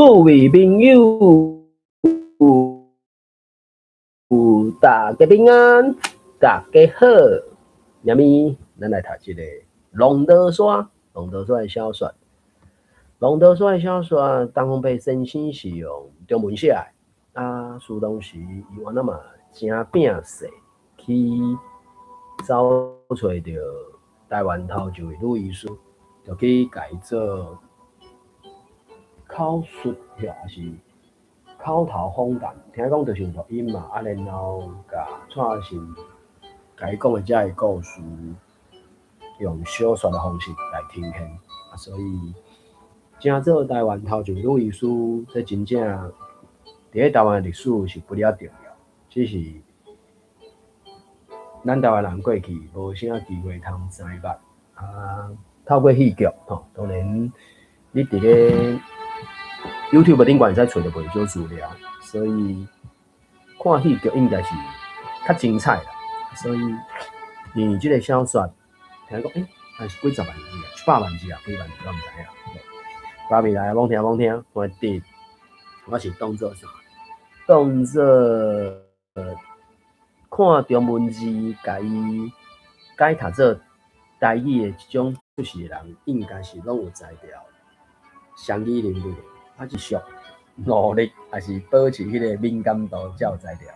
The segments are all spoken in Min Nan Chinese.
各位朋友，大家平安，大家好。今暝咱來讀這个《浪淘沙》，浪淘沙的小說。浪淘沙的小說，陳洪白先生是用中文寫的，啊，書當時伊原來嘛誠拚勢去走揣著台灣頭一位女醫師，就去共伊做口述，抑是口頭訪談，聽講就是錄音嘛，啊，然後共蔡阿信共伊講的這个故事，用小說的方式來呈現，啊，所以成做台灣頭一位女醫師，這真正佇咧台灣的歷史是不了重要，只是咱台灣人過去無啥機會通知捌，啊，透過戲劇吼，當然你佇咧 YouTube 頂懸會使揣著袂少資料，所以看戲劇應該是較精彩啦。所以因為這个小說，聽講欸，抑是幾十萬字啊，100萬字啊，幾萬字我毋知影。把未來罔聽罔聽，我佇我是當做啥？當做看中文字，共伊改讀做台語的這種出世的人，應該是攏有才調，雙語能力的，啊，繼續努力，抑是保持彼个敏感度，才有才調。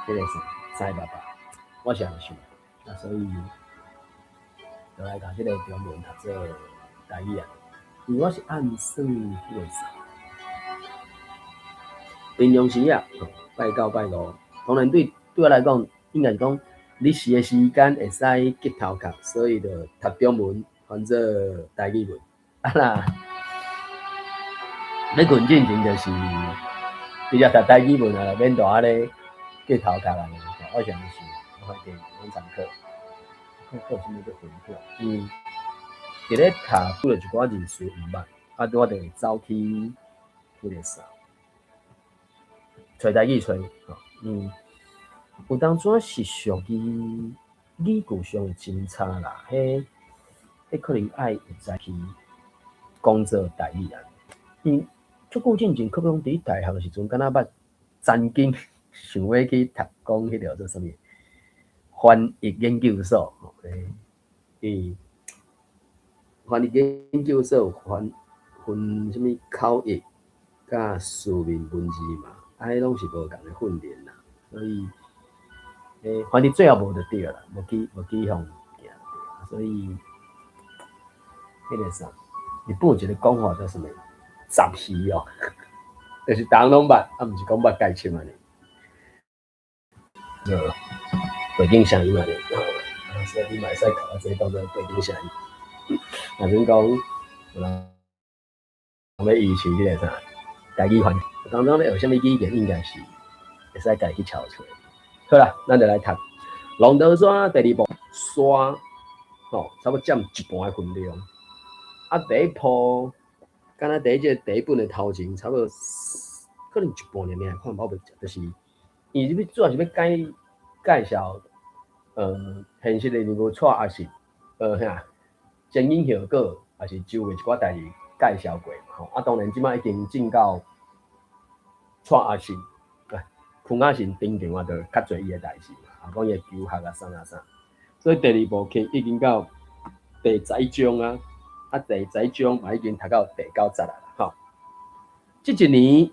彼个是知爸爸，我是按呢想，啊，所以就來共這个中文讀做台語啊。因為我是按算彼个啥，平常時啊，拜九拜五，當然對對我來講，應該是講日時的時間會使激頭殼，所以就讀中文翻做台語文。啊若欲睏進前就是直接讀台語文啊，免蹛仔咧激頭殼啊。我是按呢想，我反正攏參考，參考啥物欲分享？嗯，佇咧讀拄著一寡字詞毋捌，啊，我就會走去彼個啥，揣台語揣，吼，嗯，有當陣是屬於語句上的斟差啦，彼彼可能愛會知去講做台語啊。因足久進前，可講佇大學的時陣，敢若捌曾經想欲去讀講彼個做啥物翻譯研究所，吼，伊翻譯研究所有分分啥物口譯佮書面文字嘛，啊，彼攏是無仝的訓練啦，所以，反正最後無就對啦，無去無去予行，所以，彼個啥，日本有一個講法叫啥物？雜魚哦，就是逐項攏捌，啊，毋是講捌蓋深按呢。背景聲音按呢，啊，所以你嘛會使共我這當做背景聲音。若免講有人欲維持這个啥台語環，當中咧學啥物語言，應該是會使家己去撨揣。好啦，咱就來讀《浪淘沙》第二部，沙吼，差不多佔一半的分量。啊，第一部，敢若佇這個第一本的頭前，差不多可能一半爾爾，看無袂就是，伊這欲主要是欲介介紹，現實的人物蔡阿信，遐前因後果，抑是周圍一寡代誌介紹過嘛吼。啊，當然這擺已經進到蔡阿信，啊，邱亞信登場啊，就較濟伊的代誌嘛，啊，講伊的求學啊啥啊啥。所以第二部劇已經到第11章啊，啊，第11章嘛已經讀到第九節啊，吼。這一年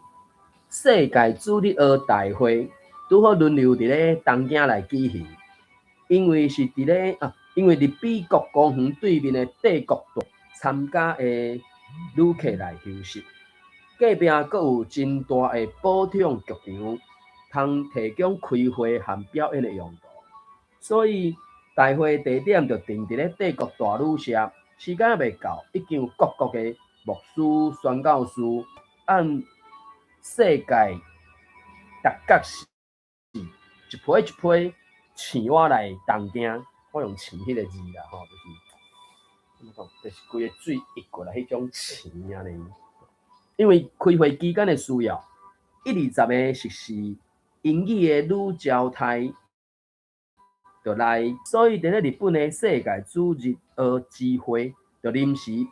世界主日學大會拄好輪流佇咧東京來舉行，因為是佇咧啊，因為日比谷公園對面的帝國大參加的旅客來休息，隔壁閣有真大的寶塚劇場，通提供開會和表演的用途，所以大會地點就定佇咧帝國大旅社。時間猶未到，已經有各國的牧師、宣教師按世界逐角市一批一批請我來東京，我用請彼個字啦，吼，就是按怎講，就是規个水溢過來彼種請按呢。因為開會期間的需要，1、20個熟悉英語的女招待就來，所以佇咧日本的世界主日學之會就臨時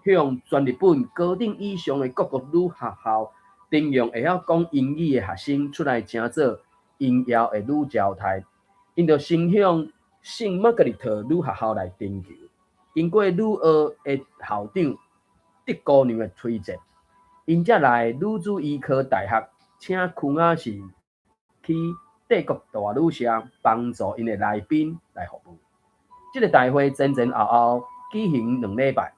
向全日本高等以上的各國女學校徵用會曉講英語的學生出來成做榮耀的女招待，𪜶就先向聖瑪格麗特女學校來徵求。經過女學的校長德姑娘的推薦，𪜶才來女子醫科大學，請區雅信去帝國大旅社幫助𪜶的來賓來服務。這個大會前前後後舉行2禮拜，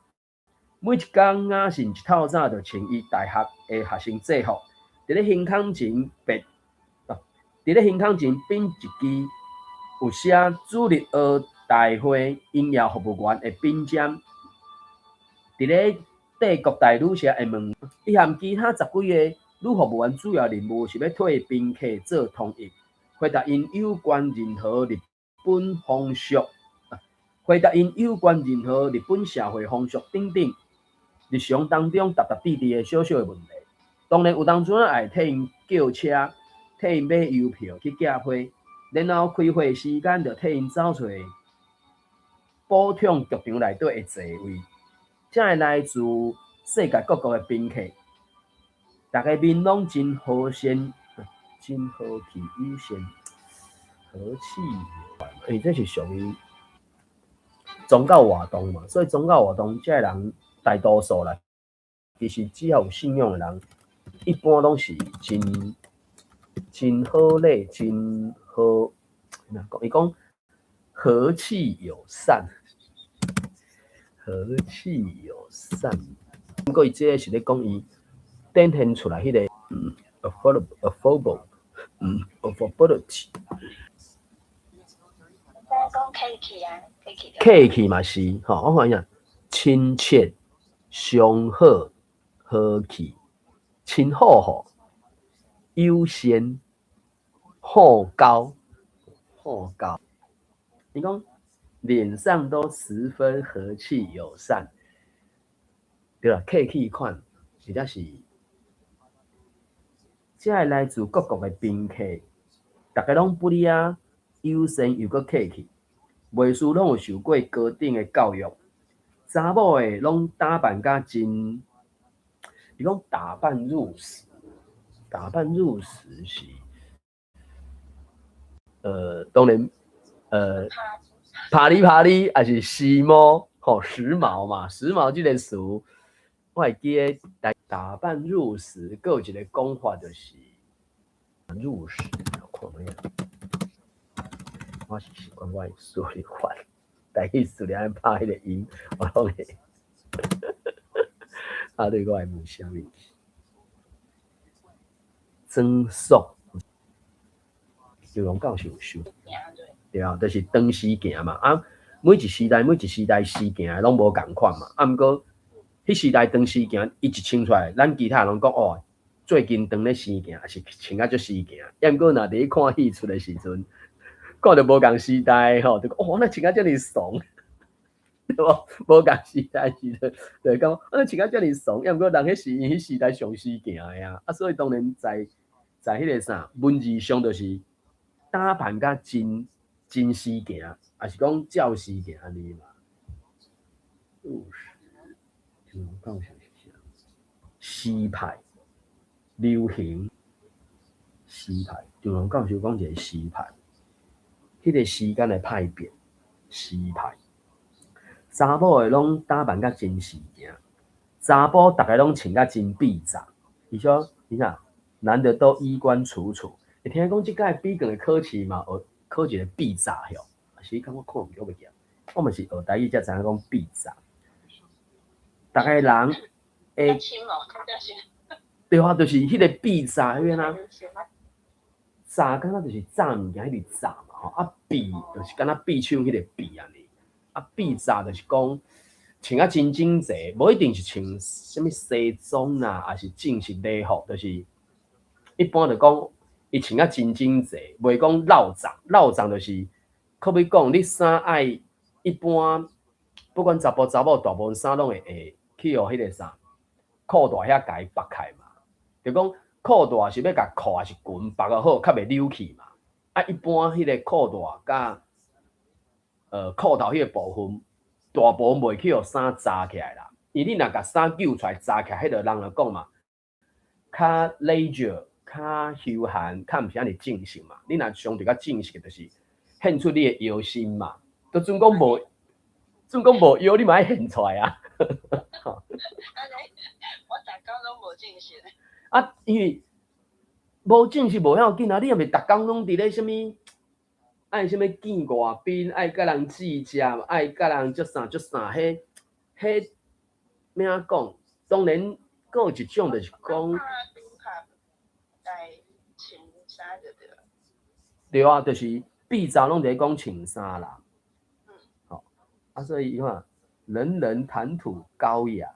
每一工雅信一透早就穿伊大學的學生制服，佇咧胸口前繃一支有寫主日學大會榮耀服務員的品針。佇咧帝國大旅社的門，伊和其他十幾个女服務員主要任務是欲替賓客做通譯，回答𪜶有關任何日本風俗，回答𪜶有關任何日本社會風俗等等日常當中沓沓滴滴的小小的問題。當然有當陣仔會替𪜶叫車，替𪜶買郵票去寄批，然後開會時間就替𪜶走揣寶塚劇場內底的座位。這个來自世界各國的賓客，逐个面攏真和善，真和氣友善，和氣。因為這是屬於宗教活動嘛，所以宗教活動這个人大多數啦，其實只要有信仰的人，一般攏是真真好禮，真好。伊講和氣友善。和氣友善，毋過伊這个是咧講伊展現出來彼个affable，affability。講客氣啊，客氣。客氣嘛是吼，我看下，親切、相好、和氣、親好好、友善、好交、好交。你講臉上都十分和氣友善，對啦，客氣款，或者是這个來自各國的賓客，逐家攏不離啊，友善又閣客氣，袂輸攏有受過高等的教育，查某的攏打扮甲真，伊講打扮入時，打扮入時是，當然，帕里帕里，抑是時髦，吼，時髦嘛，時髦這个詞，我會記得打扮入時，閣有一个講法就是入時，我看覓啊？我是習慣我的輸入法，台語詞咧按拍彼个音，我攏會啊，對我會問啥物？裝束，就龍教授有修。對啊，就是長時行嘛。啊，每一時代每一時代時行的攏無仝款嘛。啊，毋過彼時代長時行，伊一穿出來，咱其他人攏講哦，最近當咧時行，是穿甲足時行。抑毋過若佇咧看戲出的時陣，看著無仝時代吼，就講哦，那穿甲遮爾慫，對無？無仝時代時陣，就講啊，穿甲遮爾慫，抑毋過人彼是𪜶彼時代上時行的啊。啊，所以當然在彼個啥文字上就是打扮甲真真時行，抑是講照時行按呢嘛。入時，講是啥？時派流行，時派，張龍教授講一個時派，彼個時間的派別，時派。查某的攏打扮甲真時行，查埔逐个攏穿甲真敝雜。伊說，你看，男的都衣冠楚楚。會聽講這屆比較的考試嘛，學考一個敝雜吼，是感覺看毋袂記，我嘛是學台語才知影講敝雜。逐个人會，對啊，就是彼個敝雜彼個啊，雜敢若就是炸物件彼個炸嘛吼，啊敝就是敢若匕首彼個匕按呢，啊敝雜就是講穿甲真整齊，無一定是穿啥物西裝啦，抑是正式禮服，就是一般就講伊穿甲真整齊，袂講落雜，落雜就是好比講你衫愛一般，不管查埔查某，大部分衫攏會去予彼個啥褲帶遐共伊縛開嘛，就講褲帶是欲共褲抑是裙縛予好，較袂扭去嘛。啊，一般彼個褲帶佮褲頭彼個部分，大部分袂去予衫紮起來啦。因為你若共衫揪出來紮起來，彼個人就講嘛，較 leisure，較休閒，較毋是按呢正式嘛。你若相對較正式，就是顯出你的腰身嘛。就準講無，準講無腰，你嘛愛顯出來啊。按呢，我逐工攏無正式。啊，因為無正式無要緊啊，你若毋是逐工攏佇咧啥物，愛啥物見外賓，愛佮人計較，愛佮人足啥足啥，彼彼欲按怎講？當然，閣有一種就是講，來穿衫就對。對啊，就是變查攏佇咧講穿衫啦。吼，啊，所以伊看，人人談吐高雅，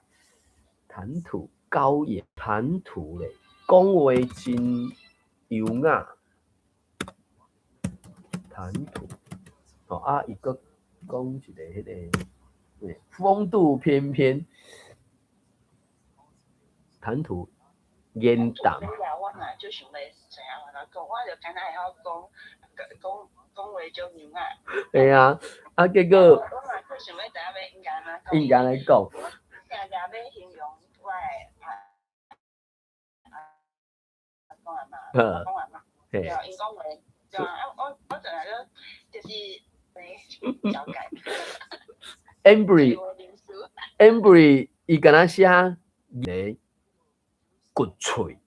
談吐高雅，談吐咧，講話真優雅。談吐，吼啊！伊閣講一个彼个，風度翩翩，談吐言談。我嘛就想欲知影按怎講，我就敢若會曉講，講講話足優雅。會啊，啊結果。我嘛就想欲知影欲應該按怎講。應該按怎講。我定定欲形容我的阿公阿嬤，阿公阿嬤，對，𪜶講話。對啊，我陣來就是了解。 Embry，Embry，伊敢若寫个骨喙，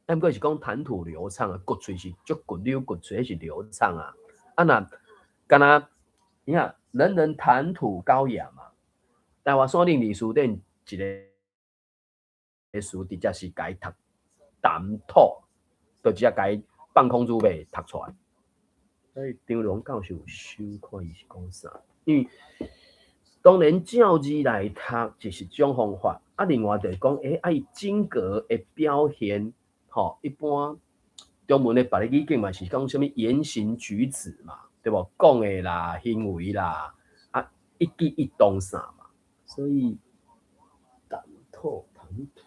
啊，毋過是講談吐流暢啊，骨喙是足骨溜骨喙，彼是流暢啊。啊若敢若，你看人人談吐高雅嘛。台灣山頂歷書頂一個詞直接是共伊讀談吐，就直接共伊放空珠袂讀出來。所以張龍教授有修看伊是講啥？因為當然照字來讀就是一種方法，啊，另外就是講，啊，伊整個的表現，吼，一般中文的別个語境嘛是講啥物言行舉止嘛，對無？講的啦，行為啦，啊，一舉一動啥嘛，所以談吐談吐，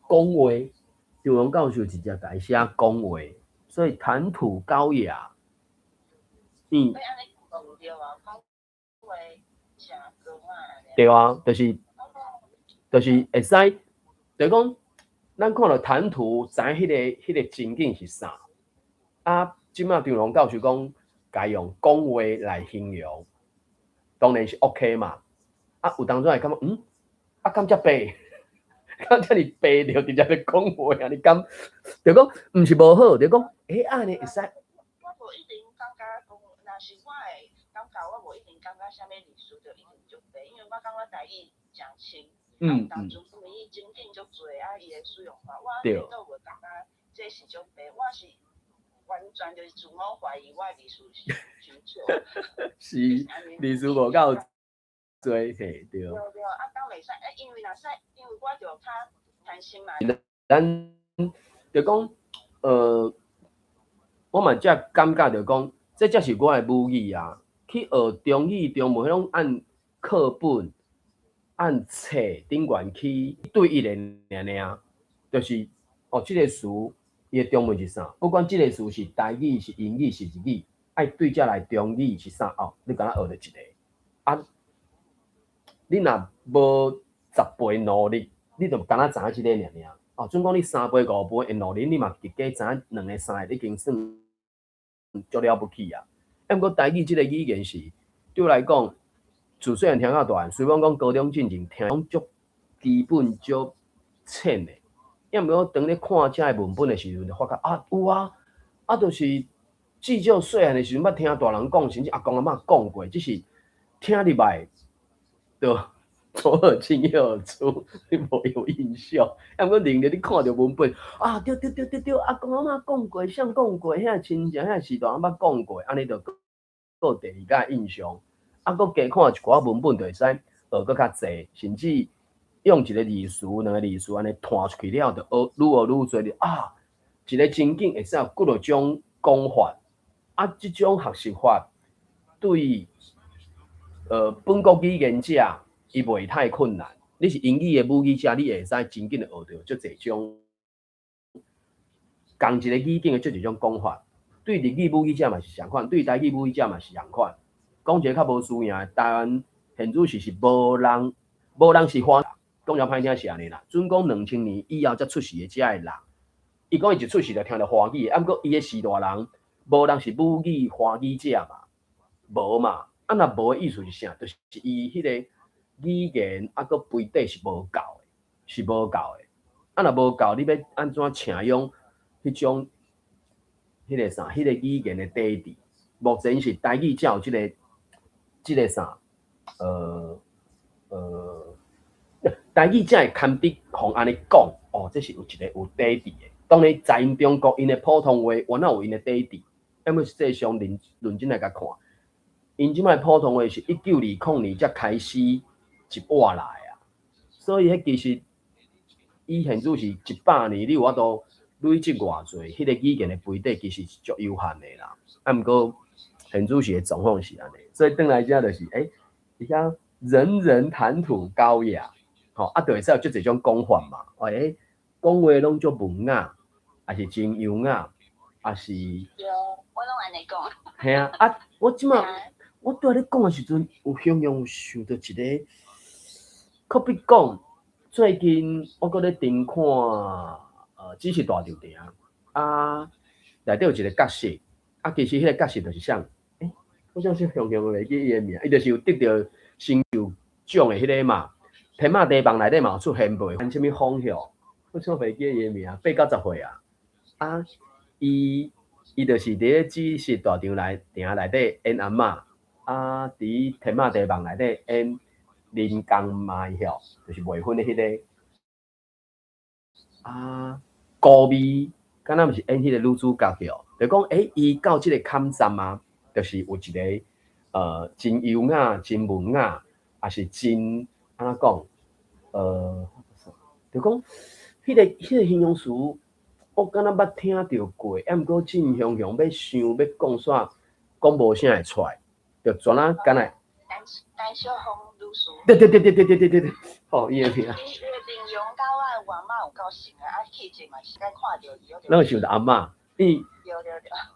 講話，張龍教授直接共伊寫講話。所以談吐高雅，嗯，對啊，就是會使，就是講，咱看著談吐，知影彼個情景是啥。啊，這擺張龍教授講，共用講話來形容，當然是 OK 嘛。啊，有當陣會感覺，啊，敢遮白？敢遮爾白著直接咧講話啊？你敢？就講毋是無好，就講，按呢會使。我無一定感覺講，若是我會感覺，我無一定感覺啥物歷史就一定足白，因為我感覺台語誠深，啊，當陣伊情景足濟，啊，伊的使用法，我都無感覺這是足白，我是完全就是自我懷疑，我的歷史是真錯。是，歷史無夠濟，嘿，對。對對，啊，敢袂使，因為若使，因為我就較貪心嘛。咱就講，我嘛才感覺著講，這才是我的母語啊！去學中語、中文，彼種按課本、按冊頂懸去對一個爾爾，就是哦，這個詞伊的中文是啥？不管這個詞是台語、是英語、是日語，愛對這來中語是啥？哦，你敢若學著一個啊？你若無10倍努力，你就敢若知影這個爾爾。哦，準講你3倍、5倍的努力，你嘛加知影兩個、三個，已經算足了不起啊！啊，毋過台語這個語言是對我來講，自細漢聽到大漢，雖罔講高中進前聽攏足基本足淺的，抑毋過當咧看遮个文本的時陣，就發覺啊有啊，啊就是至少細漢的時陣捌聽大人講，甚至阿公阿嬤講過，只是聽入來，就左耳進右耳出，你無有印象。啊，毋過另咧你看著文本，啊對對對對對，阿公阿嬤講過，啥講過，遐親情遐時代捌講過，按呢就閣有第二個印象。啊，閣加看一寡文本，就會使學閣較濟，甚至用一個字詞、兩個字詞按呢彈出去了，就學愈學愈濟。啊，一個情景會使有幾落種講法，啊，這種學習法對本國語言者伊袂太困難。你是英語的母語者，你會使真緊就學著足濟種仝一個語境的足濟種講法。對日語母語者嘛是仝款，對台語母語者嘛是仝款。講一個較無輸贏的，台灣現主時是無人無人是華，講較歹聽是按呢啦。準講2000年以後才出世的遮的人，伊講伊一出世就聽著華語的，啊毋過伊的時代人，無人是母語華語者嘛，無嘛。啊若無的意思是啥？就是伊彼個語言啊，閣培底是無夠的，是無夠的。啊若無夠，你欲按怎請養彼種彼個啥？彼個語言的底底？目前是台語才有這個啥？台語才會堪得予按呢講，哦，這是有一個有底底的。當然，在𪜶中國，𪜶的普通話原來有𪜶的底底。毋過實際上認認真來共看，𪜶這擺普通話是1920年才開始一活來啊。所以，彼其實以現主是100年，你有法度累積偌濟，彼個語言的培底其實是足有限的啦。啊，毋過現主時的狀況是按呢，所以轉來遮就是，伊遐人人談吐高雅，吼，啊，就會使有足濟種講法嘛。欸，講話攏足文雅，抑是真優雅，抑是。對，我攏按呢講。嘿啊，啊，我這馬我拄仔咧講的時陣，有雄雄有想著一個，可比講，最近我閣咧重看，只是大稻埕啊，內底有一個角色，啊，其實彼個角色就是啥？欸，我想是雄雄袂記伊的名，伊就是有得著成就獎的彼個嘛。天馬地夢內底嘛有出現過，啥物方向？我想袂記伊的名，8到10歲啊。啊，伊就是佇咧知識大場內埕內底演阿嬤，啊，佇天馬地夢內底演林江媽吼，就是未婚的彼個。啊，高美，敢若毋是演彼個女主角著？就講，欸，伊到這個坎站啊，就是有一個真優雅、真文雅，抑是真按怎講？就講彼個形容詞，我敢若捌聽著過，啊，毋過真雄雄欲想欲講煞，講無啥會出來，就全啊敢若。陳淑芳女士。對對對對對對對對對，吼，伊的名。伊的面容佮我的外媽有夠像的，啊，氣質嘛是敢看著伊。咱有想著阿嬤，伊。對對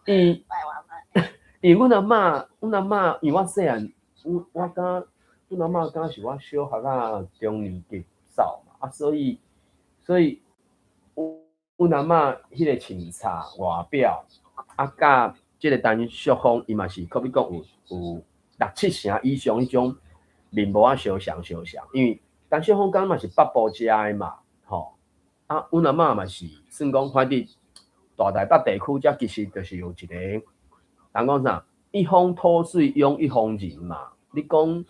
對。伊。我的外媽。因為阮阿嬤，阮阿嬤，因為我細漢，我敢，阮阿嬤敢是我小學仔中年級走嘛，啊，所以，阮阿嬤彼個穿插外表，啊，佮這個陳淑芳，伊嘛是可比講有六七成以上彼種面貌仔相像相像，因為陳淑芳敢嘛是北部遮的嘛，吼，啊，阮阿嬤嘛是算講反正大台北地區遮其實就是有一個，人講啥，一方土水養一方人嘛。你講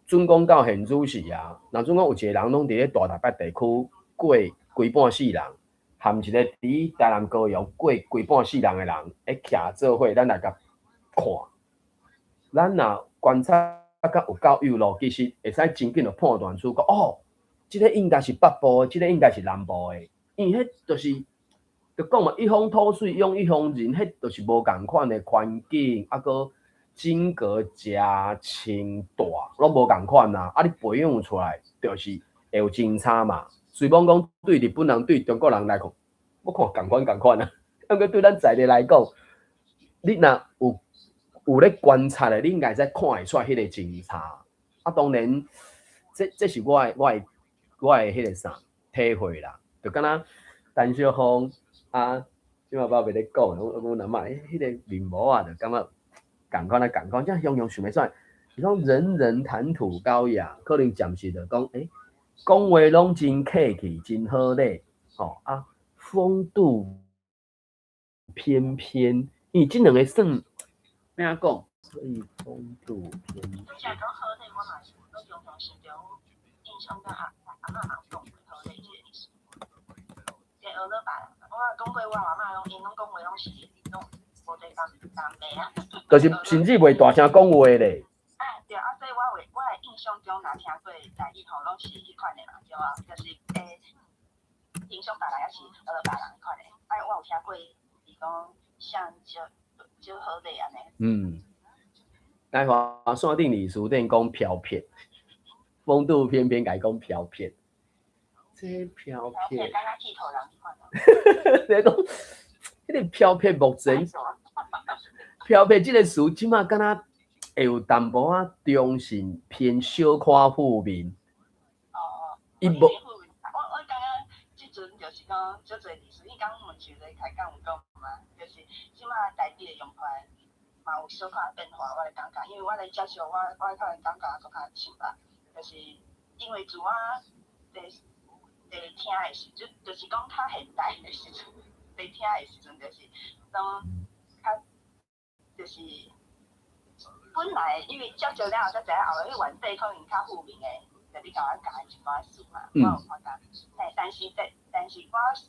準講到現主時啊，若準講有一個人攏佇咧大台北地區過規半世人，含一個佇台南高雄過規半世人的人，會徛做伙，咱來共看。咱若觀察甲有夠幼路，其實會使真緊就判斷出講，哦，這個應該是北部的，這個應該是南部的，因為彼就是，就講嘛，一方土水養一方人，彼就是無仝款的環境，啊，閣整個食穿大攏無仝款啊！啊，你培養出來，就是會有真差嘛。雖罔講對日本人、對中國人來講，我看仝款仝款啊。啊，毋過對咱在地來講，你若有咧觀察的，你應該會使看會出來彼個真差。啊，當然，這是我的彼個啥體會啦。就敢若陳淑芳啊，這馬我袂咧講，我阮阿嬤，欸，彼個面膜啊，就感覺仝款啊仝款，這雄雄想袂出來。是講人人談吐高雅，可能暫時就講，欸，講話攏真客氣，真好禮，吼啊，風度翩翩，因為這兩個算欲按怎講？所以風度翩翩。拄才講好禮，我嘛是閣常常想著印象中阿嬤嘛有講過好禮這個意思。這學了別人，我講過我阿嬤攏，𪜶攏講話攏是攏無在當當的啊。就是甚至袂大聲講話咧。啊對啊，所以我的印象中，若聽過台語吼，攏是彼款的嘛，對啊，就是欣賞別人抑是學別人彼款的。啊，我有聽過伊講像少少好禮按呢。嗯，台華線頂歷史頂講飄撇，風度翩翩，共伊講飄撇，這飄撇。敢若剃頭人彼款。你講，彼個飄撇目前，飄撇這個詞，這馬敢若會有淡薄仔中性偏小可負面，伊無。我感覺這陣就是講，足濟歷史，你剛問像咧開講有講嘛，就是這馬台語的用法嘛有小可變化，我的感覺，因為我咧接受，我可能感覺閣較深吧，就是因為自我佇聽的時陣，就是講較現代的時陣，佇聽的時陣，就是講較就是本來因為接觸了後才知影後來彼原底可能較負面的。就你共我教的一寡詞嘛，我有看到。但是我實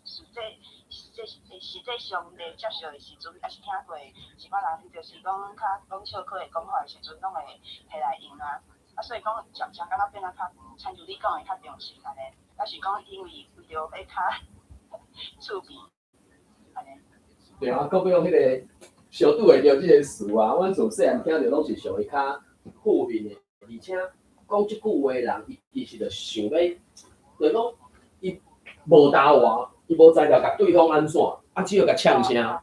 際上咧接受的時陣，抑是聽過一寡人，就是講較講笑話的講法的時陣，攏會提來用啊。啊，所以講漸漸感覺變啊較，親像你講的較中性按呢，抑是講因為為著欲較趣味按呢。對啊，閣比講彼个相拄會著這个詞啊，阮自細漢聽著攏是屬於較負面的，而且講這句話的人，伊其實就想欲，就是講伊無答話，伊無才調共對方按怎，啊，只有共嗆聲，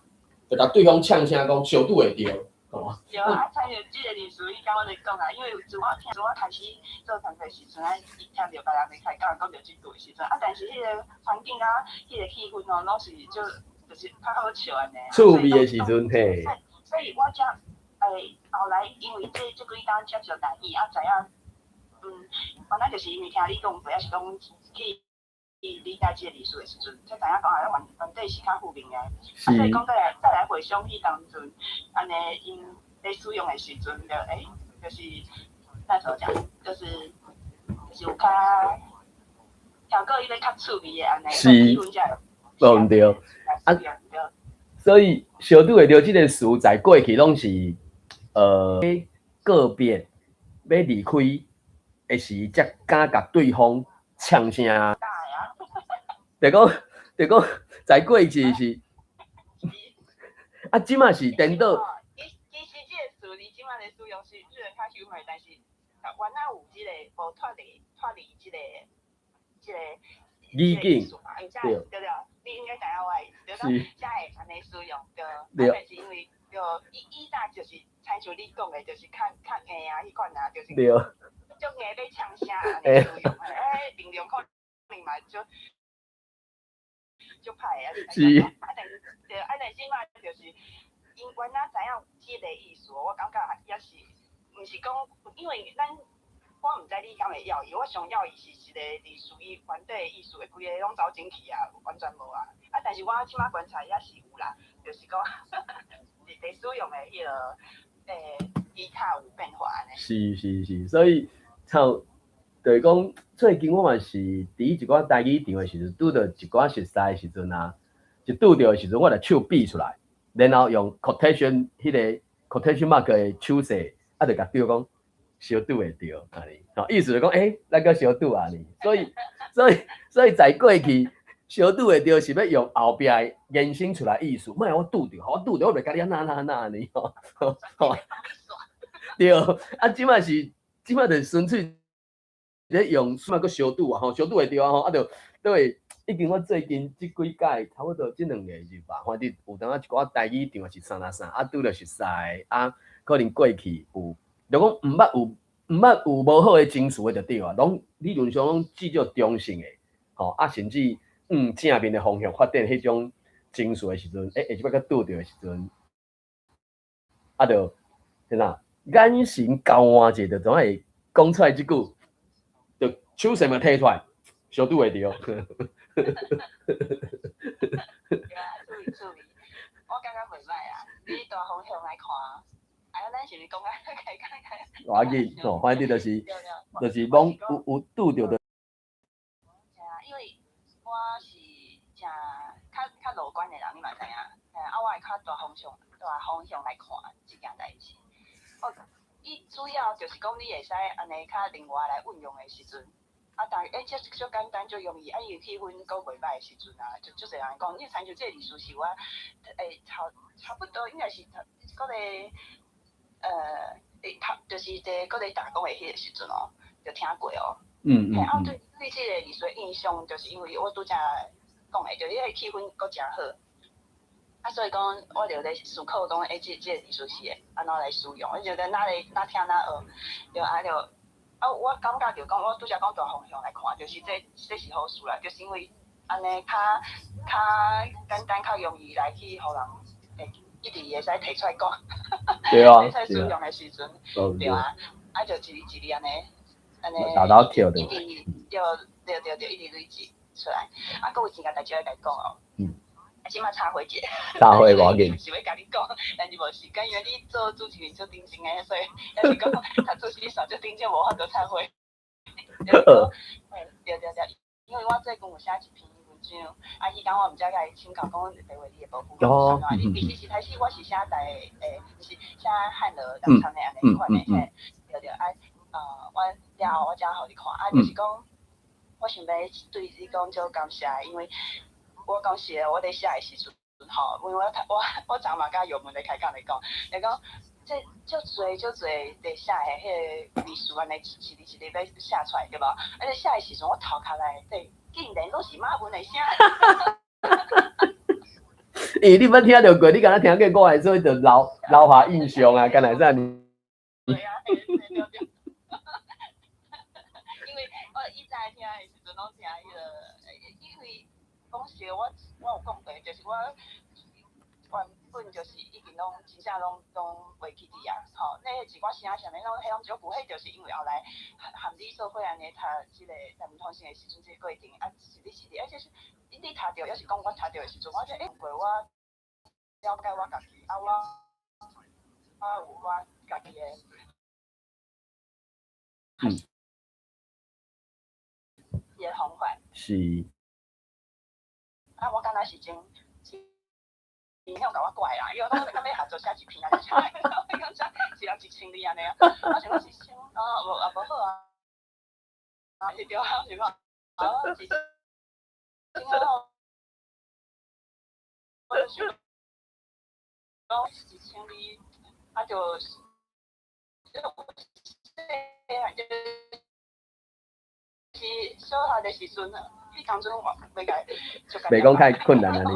就共對方嗆聲講相拄會著。對啊，親像這个歷史，伊敢我咧講啊，因為自我聽，自我開始做工課時陣，啊，伊聽著別人咧開講，講著這句的時陣，啊，但是彼个環境啊，彼个氣氛哦，攏是就就是較好笑按呢。趣味的時陣嘿。所以我才後來因為這幾冬接觸台語，啊，知影，原來就是因為聽你講過，抑是講去理解這个歷史的時陣，才知影講啊，原底是較負面的。啊，所以講再來回想彼當陣，按呢𪜶咧使用的時陣，就就是那時候講，就是有較調過伊咧較趣味的按呢，是，無毋對。啊，所以相拄會著這个詞，在過去攏是個別欲離開的時，才敢共對方嗆聲。就講，在過去是，啊，這馬是顛倒。其實這個詞，你這馬咧使用是雖然較幽默，但是原來有這个無脫離這個語境，對對，你應該知影我的意思，就講才會按呢使用，對。啊，但是因為對以早就是親像你講的，就是較較硬啊，彼款啊，就是足硬欲嗆聲按呢使用，欸，能量可能嘛足足歹的啊！啊，但是對，啊，但是這馬就是，𪜶原來知影這个意思，我感覺也是，毋是講，因為咱我毋知你敢會猶豫，我上猶豫是一個歷史伊原底的意思，規个攏走進去啊，完全無啊。啊，但是我這馬觀察也是有啦，就是講，佇使用的彼个語卡有變化按呢。是是是，所以像就是講，最近我嘛是佇一寡台語場的時陣，拄著一寡熟似的時陣啊，一拄著的時陣，我就手比出來，然後用 quotation 彼个 quotation mark 的手勢，啊，就共對講相拄會著按呢，吼，意思就講，欸，咱閣相拄按呢，所以在過去相拄會著是欲用後壁延伸出來意思，莫我拄著，我拄著我袂共你按怎按怎按呢吼，吼，對，啊，這馬是這馬就純粹咧用，這馬閣相拄啊，吼，相拄會著啊，吼，啊，就都會已經我最近這幾擺差不多這兩個月吧，反正有當仔一寡台語場是啥啥啥，啊，拄著熟似，啊，可能過去有，就講毋捌有無好的情詞的就對啊，攏理論上攏至少中性的，吼，啊，甚至往正面的方向發展彼種情緒的時陣，欸，下一擺閣拄著的時陣，啊，就按怎眼神交換者，就總會講出來這句，就手勢嘛提出來，相拄會著。對啊，注意注意，我感覺袂歹啊，你大方向來看，哎呀，咱是毋是講啊開講開？無要緊，吼，反正就是攏有拄著的。啊，因為我是誠較樂觀的人，你嘛知影。啊，我會較大方向來看這件代誌。哦，伊主要就是講你會使按呢較靈活來運用的時陣，啊，但欸，這足簡單足容易，啊，伊氣氛閣袂歹的時陣啊，就足濟人講，你親像這個歷史是我，欸，差不多應該是閣咧，頭就是佇閣咧打工的彼个時陣哦，就聽過哦。啊，對這个歷史的印象，就是因為我拄才講的，就彼个氣氛閣誠好。啊，所以講，我就咧思考講，欸，這個歷史是會按怎來使用？我就咧哪咧哪聽哪學，就啊就啊，我感覺就講，我拄才講大方向來看，就是這是好事啦，就是因為按呢較簡單、較容易來去予人會一直會使提出來講，會使使用的時陣，對啊，啊就一字一字按呢，按呢，一直對對對對，一直累積出來。啊，閣有一件代誌愛共你講哦。啊，這擺插花一下。插花無要緊。是欲共你講，但是無時間，因為你做主持人足認真的，所以抑是講讀主持煞足認真，無法度插花。對對對，因為我最近有寫一篇文章，啊，彼工我毋才共伊請教講白話字的部分，伊其實一開始我是寫台毋是寫漢羅人參的按呢款的嘿，對對啊，我了後我才予你看，啊，就是講，我想欲對你講足感謝，因為我講實的，我佇寫的時陣吼，因為我我我昨嘛佮玉文咧開講咧講，伊講這足濟足濟佇寫的彼個歷史按呢一字一字欲寫出來對無？啊，咧寫的時陣，我頭殼內底竟然攏是馬文的聲。欸，你捌聽著過？你敢若聽過我的，所以就留下印象啊，敢若會使？對啊，對對對。因為我以前聽的時陣，攏聽彼個，因為講實我有講過，就是我原本就是已經攏真正攏袂記得啊，吼，那一寡聲啥物攏彼攏足久，彼就是因為後來含你做伙按呢讀這個台文通訊的時陣，這個過程啊，是你是你，而且是你讀著，抑是講我讀著的時陣，我就欸，過我了解我家己，啊我我有我家己的，伊的方法。啊，我感覺是真真響共我怪啦，伊講你敢欲合作寫一篇按呢，我講這一人一千字按呢，我想講一千，哦，無也無好啊，啊是對啊，我想講，啊一千我就想講一千字，啊就，細漢就是小學的時陣，彼當陣我袂共袂講太困難啊你。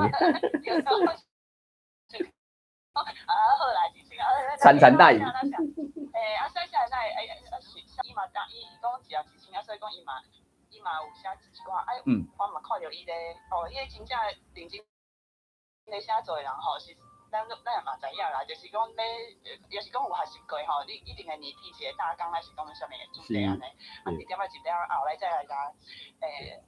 啊好啦，一千啊，潺潺大雨。欸，啊，寫寫哪會，欸，啊是，伊嘛當伊講一人一千啊，所以講伊嘛有寫一寡，啊，我嘛看著伊咧，哦，伊個真正認真咧寫作的人吼，是咱也嘛知影啦，就是講咧，也是講有學習過吼，你一定會擬定一個大綱，還是講啥物的主題按呢，啊，一點仔一點後來再來共，欸，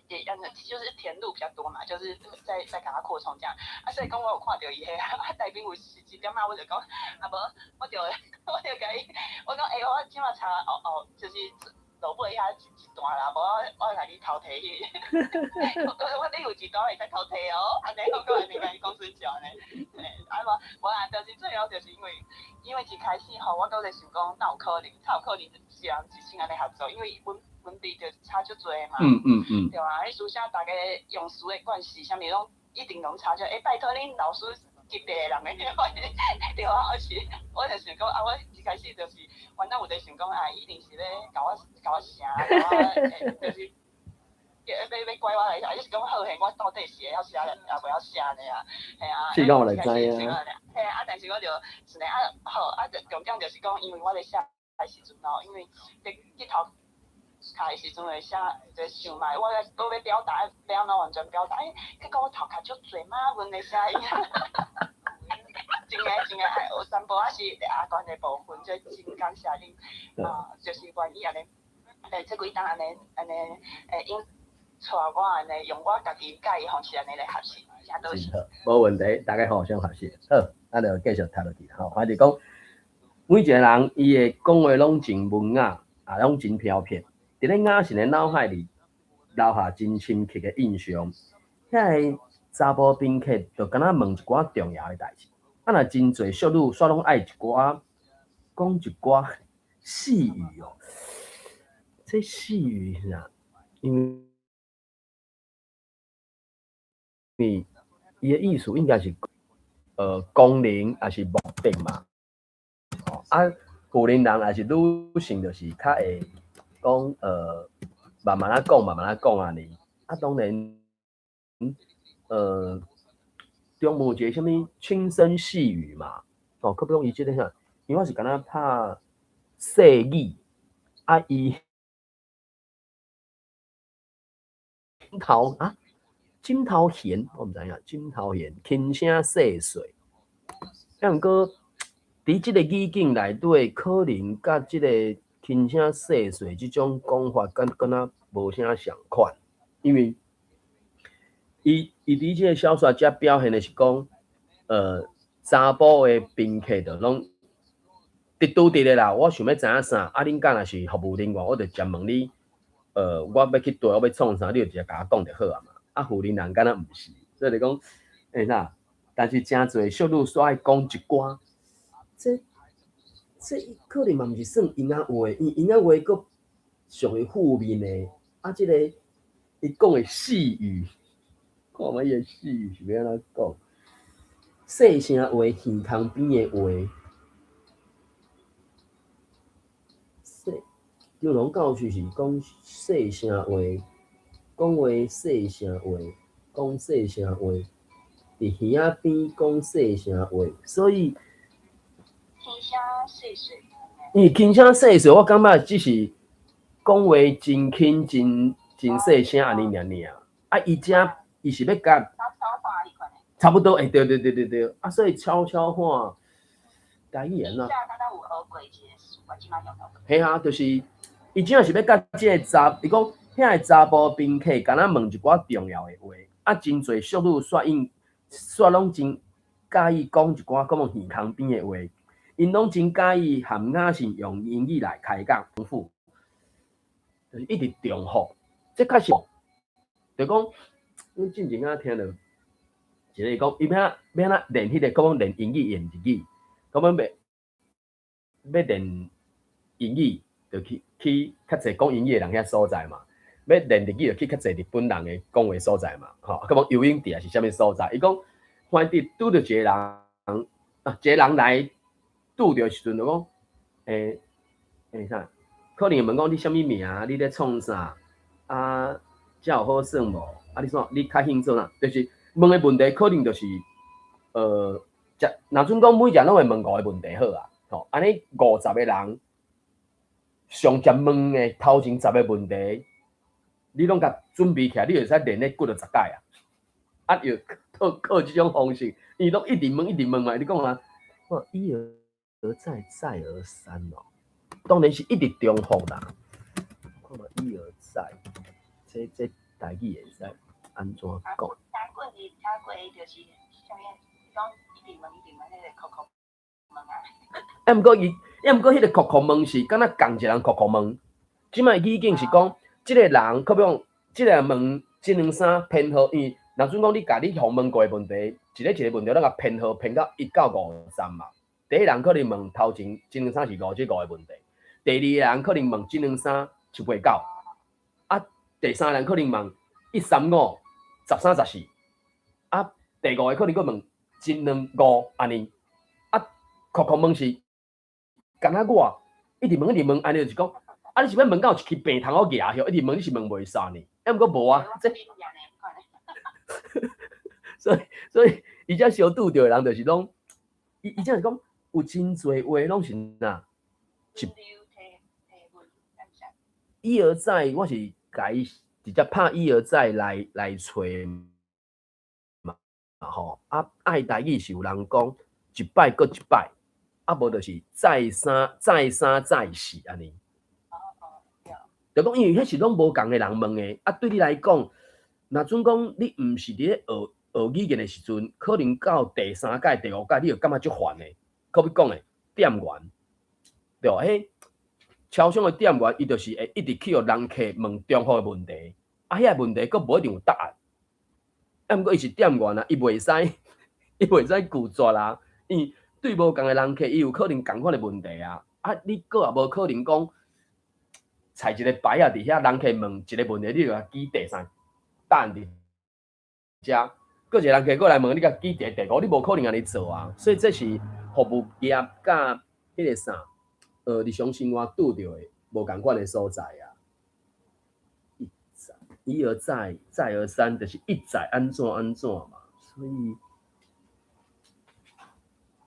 也按就是填入比較多嘛，就是再共它擴充這樣，啊，所以講我有看著伊彼，啊，內面有一點仔，我就講，啊無，我就共伊，我講，欸，我這擺查哦哦，就是落尾遐一段啦，無我共你偷提去，我你有一段會使偷提哦，按呢我閣按呢共伊講出笑按呢，欸，啊無無啦，就是最後就是因為一開始吼，我閣咧想講，哪有可能，哪有可能一人一千按呢合作，因為阮文筆就差足濟嘛，對啊，彼書寫逐家用詞的關係，啥物攏一定攏差足，欸，拜託恁老師級別的人的，對啊，我是我就想講啊，我一開始就是原來有咧想講啊，一定是咧共我寫，共我欸，就是欲拐我來，還是講好勢，我到底是會曉寫，抑袂曉寫呢啊？嘿啊，這講我來知啊。嘿啊，但是我就一個啊好啊，重點就是講，因為我咧寫的時陣吼，因為佇日頭卡的時陣會寫，就想嘛，我咧閣欲表達，欲按怎完全表達？欸，結果我頭殼足濟馬文的聲音，真的真的，有淡薄仔是阿懸的部分，這真感謝恁啊，就是願意按呢，欸，這幾冬按呢按呢，欸，𪜶帶我按呢，用我家己佮意方式按呢來學習，誠多謝。好，無問題，大家互相學習。好，咱就繼續讀落去吼。反正講，每一個人伊的講話攏真文雅，啊，攏真飄撇。佇咧雅神的腦海裡留下真深刻的印象。遐个查埔賓客就敢若問一寡重要的代誌。啊，若真濟淑女，煞攏愛一寡講一寡細語哦。這細語是啥？因為伊的意思應該是功能抑是目的嘛。哦，啊，婦人人抑是女性，就是較會講慢慢仔講，慢慢仔講按呢。啊，當然，中午一個啥物輕聲細語嘛，哦，可不講伊這個啥，因為我是敢若拍細語，啊伊頭啊，枕頭弦，我毋知影，枕頭弦輕聲細說。啊，毋過佇這個語境內底，可能佮這個輕聲細說這種講法，敢若無啥相款，因為伊佇這個小說遮表現的是講，查埔的賓客就攏直拄直的啦。我想欲知影啥，啊，恁敢若是服務人員，我就直接問你，我欲去佗，我欲創啥，你就直接共我講就好啊嘛。啊，婦人人敢若毋是，所以就講，啥？但是誠濟淑女煞愛講一寡，這可能嘛毋是算閒仔話，因為閒仔話閣屬於負面的。啊，這個伊講的細語，看覓伊的細語是欲按怎講？細聲話，耳空邊的話，細張龍教授是講細聲話，講話細聲話，講細聲話，佇耳仔邊講細聲話，所以輕聲細說。因為輕聲細說，我感覺只是講話真輕、真真細聲按呢爾爾。啊，伊遮伊是欲共差不多，對對對對對，啊，所以悄悄話，台語按怎？嘿啊，就是伊遮是欲共這个查，伊講遐个查埔賓客，敢若問一寡重要的話，啊，真濟淑女煞應煞攏真佮意講一寡講耳空邊的話，𪜶攏真佮意含雅是用英語來開講，重複，就是一直重複，這確實，就講，阮進前仔聽著一个講，伊欲按怎欲按怎練彼个，講練英語練日語，講欲練英語，就去較濟講英語的人遐所在嘛；欲練日語，就去較濟日本人的講話所在嘛。吼，啊，講游泳池也是啥物所在？伊講，反正拄著一个人，啊，一个人來拄著時陣，就講，啥？可能會問講你啥物名？你咧創啥？啊，遮有好耍無？啊，你創你較興做啥？就是問的問題，可能就是，若準講每一個攏會問五個問題好啊，吼，按呢50個人，上捷問的頭前十個問題，你攏共準備起來，你會使練咧幾落十擺啊。啊，又靠靠這種方式，伊攏一直問一直問嘛，你講啊，哇，一而再，再而三哦，當然是一直重複啦。看覓一而再，這台語會使按怎講？聽過伊，聽過伊就是啥物，講一直問一直問，彼个扣扣問啊。啊，毋過伊，啊，毋過彼个扣扣問是敢若仝一個人扣扣問。這擺語境是講，這個人，可比講，這個人問一兩三編號，因為若準講你共你予問過的問題，一個一個問題攏共編號編到1到50嘛。第一人可能問頭前一兩三是五這五個問題，第二個人可能問一兩三七八九，啊，第三個人可能問一三五十三十四，啊，第五個可能閣問一兩五按呢，啊，扣扣問是，敢若我一直問一直問，按呢就是講，啊，你是欲問到有一支病通好舉許，一直問你是問袂煞呢？啊，毋過無啊，這，所以伊遮相拄著的人就是攏，伊遮是講有真濟話攏是哪，一而再，我是共伊直接拍一而再來揣嘛，吼，啊，愛台語是有人講一擺閣一擺，啊無就是再三再三再四按呢。就講因為彼是攏無仝的人問的，啊，對你來講，若準講你毋是佇咧學學語言的時陣，可能到第三擺、第五擺，你就感覺足煩的。可比講的店員，對無？彼超商的店員，伊就是會一直去予人客問重複的問題，啊，遐個問題閣無一定有答案。啊，毋過伊是店員啊，伊袂使拒絕啊，因為對無仝的人客，伊有可能仝款的問題啊。啊，你閣也無可能講，裁一個牌仔佇遐，人客問一個問題，你就共記第三答案佇遮，閣一個人客閣來問，你共記第第五，你無可能按呢做啊。所以這是服務業佮彼個啥，日常生活拄著的無仝款的所在啊。一再，一而再，再而三，就是一再按怎按怎嘛。所以，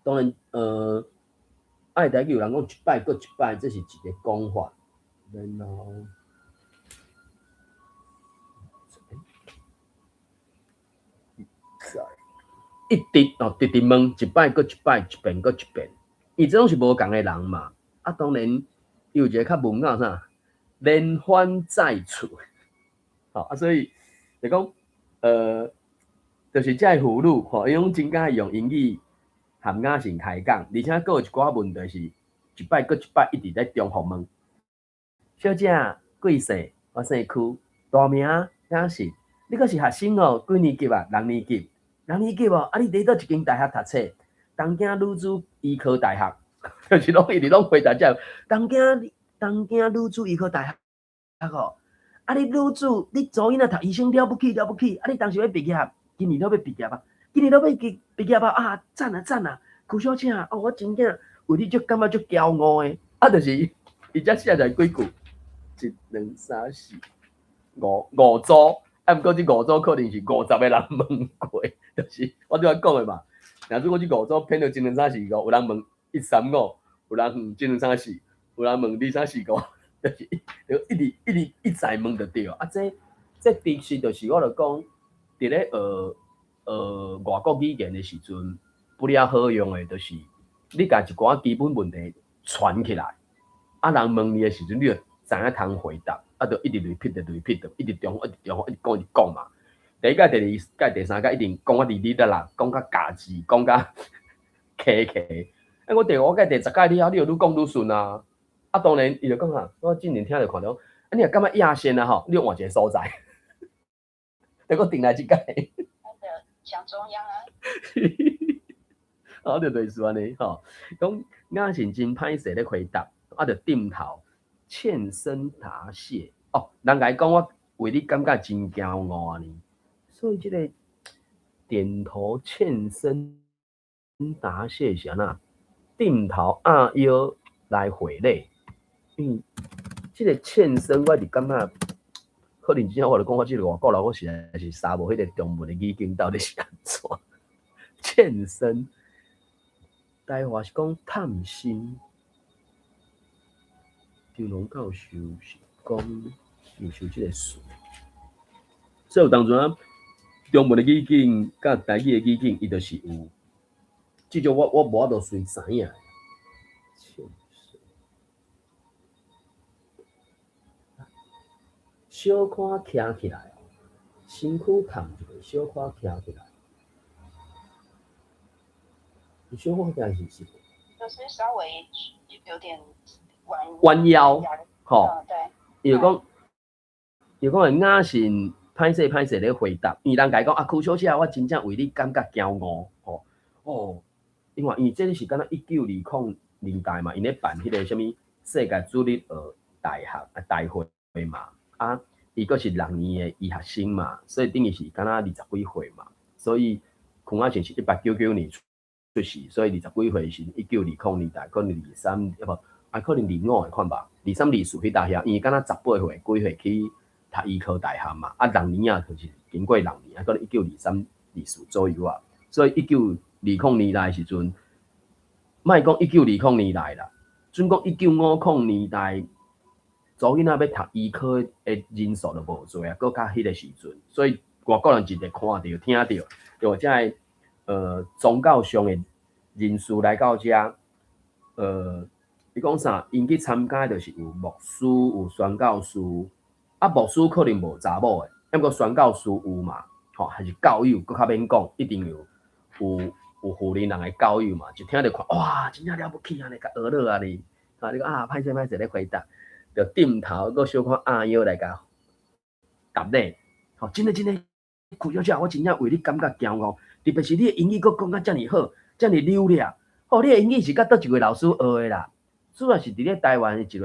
當然，愛台語有人講一擺閣一擺，這是一個講法。然後，一直哦，直直問，一擺閣一擺，一遍閣一遍。伊這攏是無仝的人嘛。啊，當然，伊有一個較文雅啥，連番再處。吼啊，所以就講，就是這个婦女吼，伊攏真佮意用英語含雅信開講，而且閣有一寡問題是一擺閣一擺一直咧重複問。小姐貴姓？我姓柯，大名雅信。你閣是學生哦？幾年級啊？六年級。六年級哦？啊，你佇佗一間大學讀冊？東京女子醫科大學，就是攏一直攏回答這個。東京女子醫科大學哦。啊，你女子，你查某囡仔讀醫生了不起了不起。啊，你當時欲畢業，今年都欲畢業啊？今年都欲畢業啊？啊，讚啊讚啊！柯小姐哦，我真正為你足感覺足驕傲的。啊，就是伊才寫來幾句，一、兩、三、四、五五組。啊，毋過這五組可能是50個人問過，就是我拄仔講的嘛。若如果這五組編著一、兩、三、四、五，有人問一、三、五，有人問一、兩、三、四，有人問二、三、四、五，就是就一直一直一再問就對。啊，這其實就是我著講，佇咧學學外國語言的時陣，不了好用的，就是你共一寡基本問題傳起來，啊，人問你的時陣，你就知影通回答。啊，就一直 repeat repeat，一直重複，一直重複，一直講，一直講嘛。第一擺、第二擺、第三擺一定講啊哩哩啦啦，講甲咬字，講甲磕磕。啊，我第五擺、第十擺了後，你就愈講愈順啊。啊，當然，伊就講啊，我之前聽著看著，啊，你若感覺厭世啊吼，你就換一個所在，就閣轉來這擺。蔣中央啊。啊，就類似按呢吼，講雅信真歹勢咧回答，啊，就點頭欠身答謝。哦，人共伊講我為你感覺真驕傲按呢，所以這個點頭欠身答謝是按怎？點頭按腰來回禮。嗯，這個欠身我是感覺，可能真正我就講我這個外國人，我實在是查無彼個中文的語境到底是按怎？欠身，台話是講探身，張龍教授是講有受這個詞，所以有當陣啊，中文的語境佮台語的語境，伊就是有，至少我無法度隨知影。欠身，小可徛起來，身軀崁一下，小可徛起來，小可徛是是，就是稍微有點彎彎腰，吼，對。伊就講，伊講雅信歹勢歹勢咧回答，因為人共伊講啊，柯小姐，我真正為你感覺驕傲，吼，哦，因為這個是敢若1920年代嘛，𪜶咧辦彼個啥物世界主日學大學啊大會嘛，啊，伊閣是六年的醫學生嘛，所以等於是敢若20幾歲嘛，所以柯雅信是1899年出世，所以20幾歲是1920年代，可能二三，啊無，啊可能25的款吧，二三二四彼搭遐，因為敢若18歲幾歲去讀醫科大學嘛，啊六年啊，就是經過六年，啊可能1923、24左右啊，所以1920年代的時陣，莫講一九二零年代啦，準講1950年代，查某囡仔欲讀醫科的人數就無濟啊，閣較彼個時陣，所以外國人一直看著、聽著，就這个宗教上的人士來到遮，伊講啥？𪜶去參加就是有牧師、有宣教師，啊，牧師可能無查某的，毋過宣教師有嘛，吼，還是教友，閣較免講，一定有有婦人人的教友嘛，就聽著看，哇，真正了不起按呢，共學落按呢，啊，你講啊，歹勢歹勢咧回答，就點頭，閣小可按腰來共答禮，吼，真的真的，柯小姐，我真正為你感覺驕傲，特別是你的英語閣講甲遮爾好，遮爾流利，吼，你的英語是佮佗一位老師學的啦？主要是佇咧台灣的一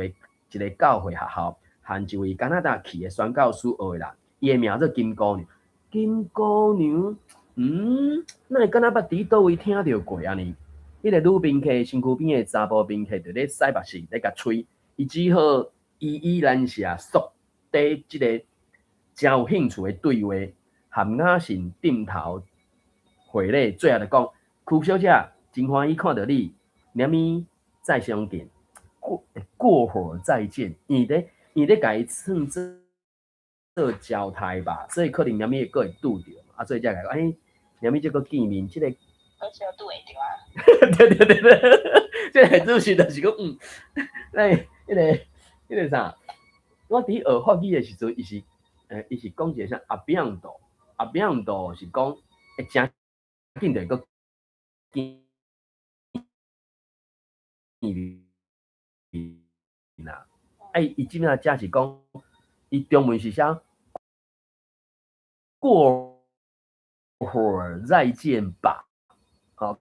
個教會學校，和一位加拿大去的宣教師學的啦。伊的名做金姑娘，金姑娘，嗯，哪會敢若捌佇佗位聽著過按呢？彼個女賓客身軀邊的查埔賓客佇咧洗目屎，咧共吹，伊只好依依難捨，縮短這個誠有興趣的對話，含雅信點頭回禮，最後就講：柯小姐，真歡喜看著你，連咪再相見。過過會兒再見，伊咧共伊算做做交代吧，所以可能連物會閣會拄著，啊，所以才共講，欸，連物這閣見面，這個好少拄會著啊。對對對對，這個主是就是講，來，彼個啥，我佇學法語的時陣，伊是講一個啥 à bientôt，à bientôt 是講會誠緊就會閣見面啦。啊，伊這擺才是講，伊中文是寫過會兒再見吧，吼。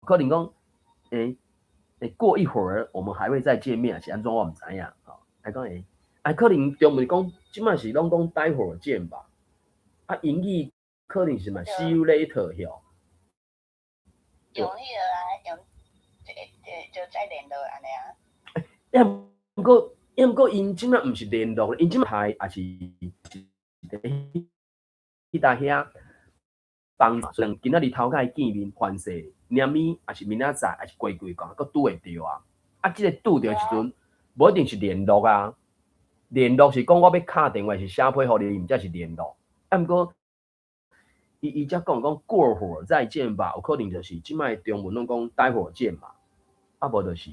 可能講，欸，過一會兒我們還會再見面，是按怎我毋知影，吼。啊講會，啊可能中文講，這擺是攏講待會兒見吧。啊，英語可能是嘛，see you later 曉。用彼個啊，用就再聯絡按呢啊。欸，毋過，𪜶這擺毋是聯絡，𪜶這擺也是佇彼搭遐幫，雖然今仔日頭擺見面，凡勢，連物也是明仔載，也是過幾工，閣拄會著啊。啊，這個拄著的時陣，無一定是聯絡啊。聯絡是講我欲敲電話是寫批予你，毋才是聯絡。啊，毋過，伊才講講過會兒再見吧，有可能就是這擺中文攏講待會兒見嘛。啊，無就是，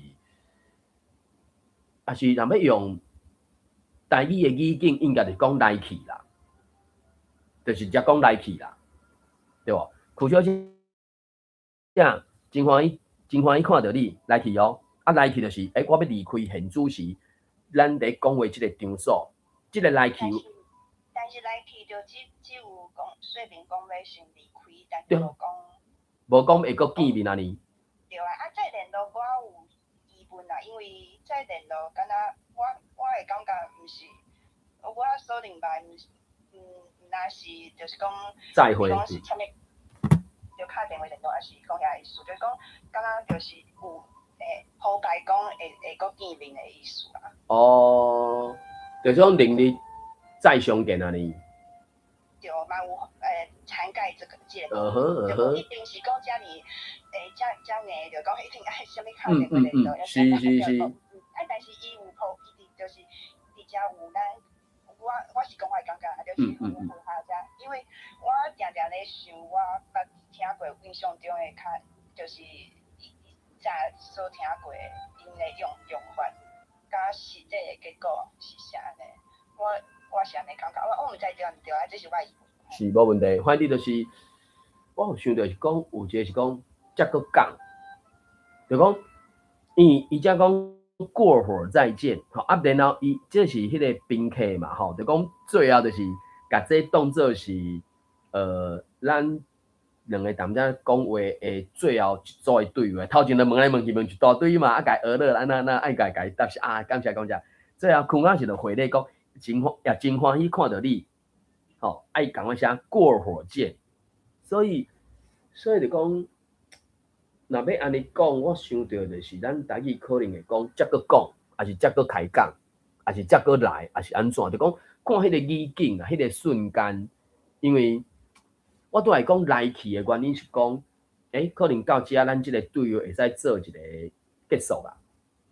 也是若欲用台語的語境，應該是講來去啦，就是直接講來去啦，對無？柯小姐，真歡喜，真歡喜看著你來去哦。啊，來去就是，欸，我欲離開現主時，咱佇講話這個場所，這個來去。但是來去就只有講說明講欲先離開，但是無講。無講會閣見面按呢。對啊，啊再聯絡我有疑問啦，因為再聯絡敢若我會感覺毋是，我所認為毋是，毋若是就是講，再會。講是啥物，就敲電話聯絡，抑是講遐意思，就是講敢若就是有會鋪排講會閣見面的意思啦。哦，就是講明日再相見按呢。對，嘛有涵蓋這個，就無一定是講遮爾遮硬，就講一定愛啥物敲電話聯絡，啊，但是伊有鋪，伊佇就是佇遮有咱，我是講我的感覺，就是有符合遮，因為我定定咧想，我捌聽過印象中的較，就是早所聽過的𪜶的用法，佮實際的結果是啥按呢？我是按呢感覺，我毋知對毋對啊，這是我的疑問。是無問題，反正就是，我有想著是講，有一個是講，才閣講，就講，伊才講過會兒再見，吼啊，然後伊這是彼個賓客嘛，吼，就講最後就是共這當做是，咱兩個踮遮講話的最後一組的對話，頭前就問來問去問一大堆嘛，啊，共伊學了按怎按怎，愛共伊答是啊，感謝感謝，最後囥仔時就回禮講，真歡也真歡喜看著你。吼，愛共款寫過會兒見，所以就講，若欲按呢講，我想著就是咱台語可能會講，才閣講，抑是才閣開講，抑是才閣來，抑是按怎？就講看彼個語境啊，彼個瞬間，因為我拄來講來去的原因是講，欸，可能到遮咱這個對話會使做一個結束啦，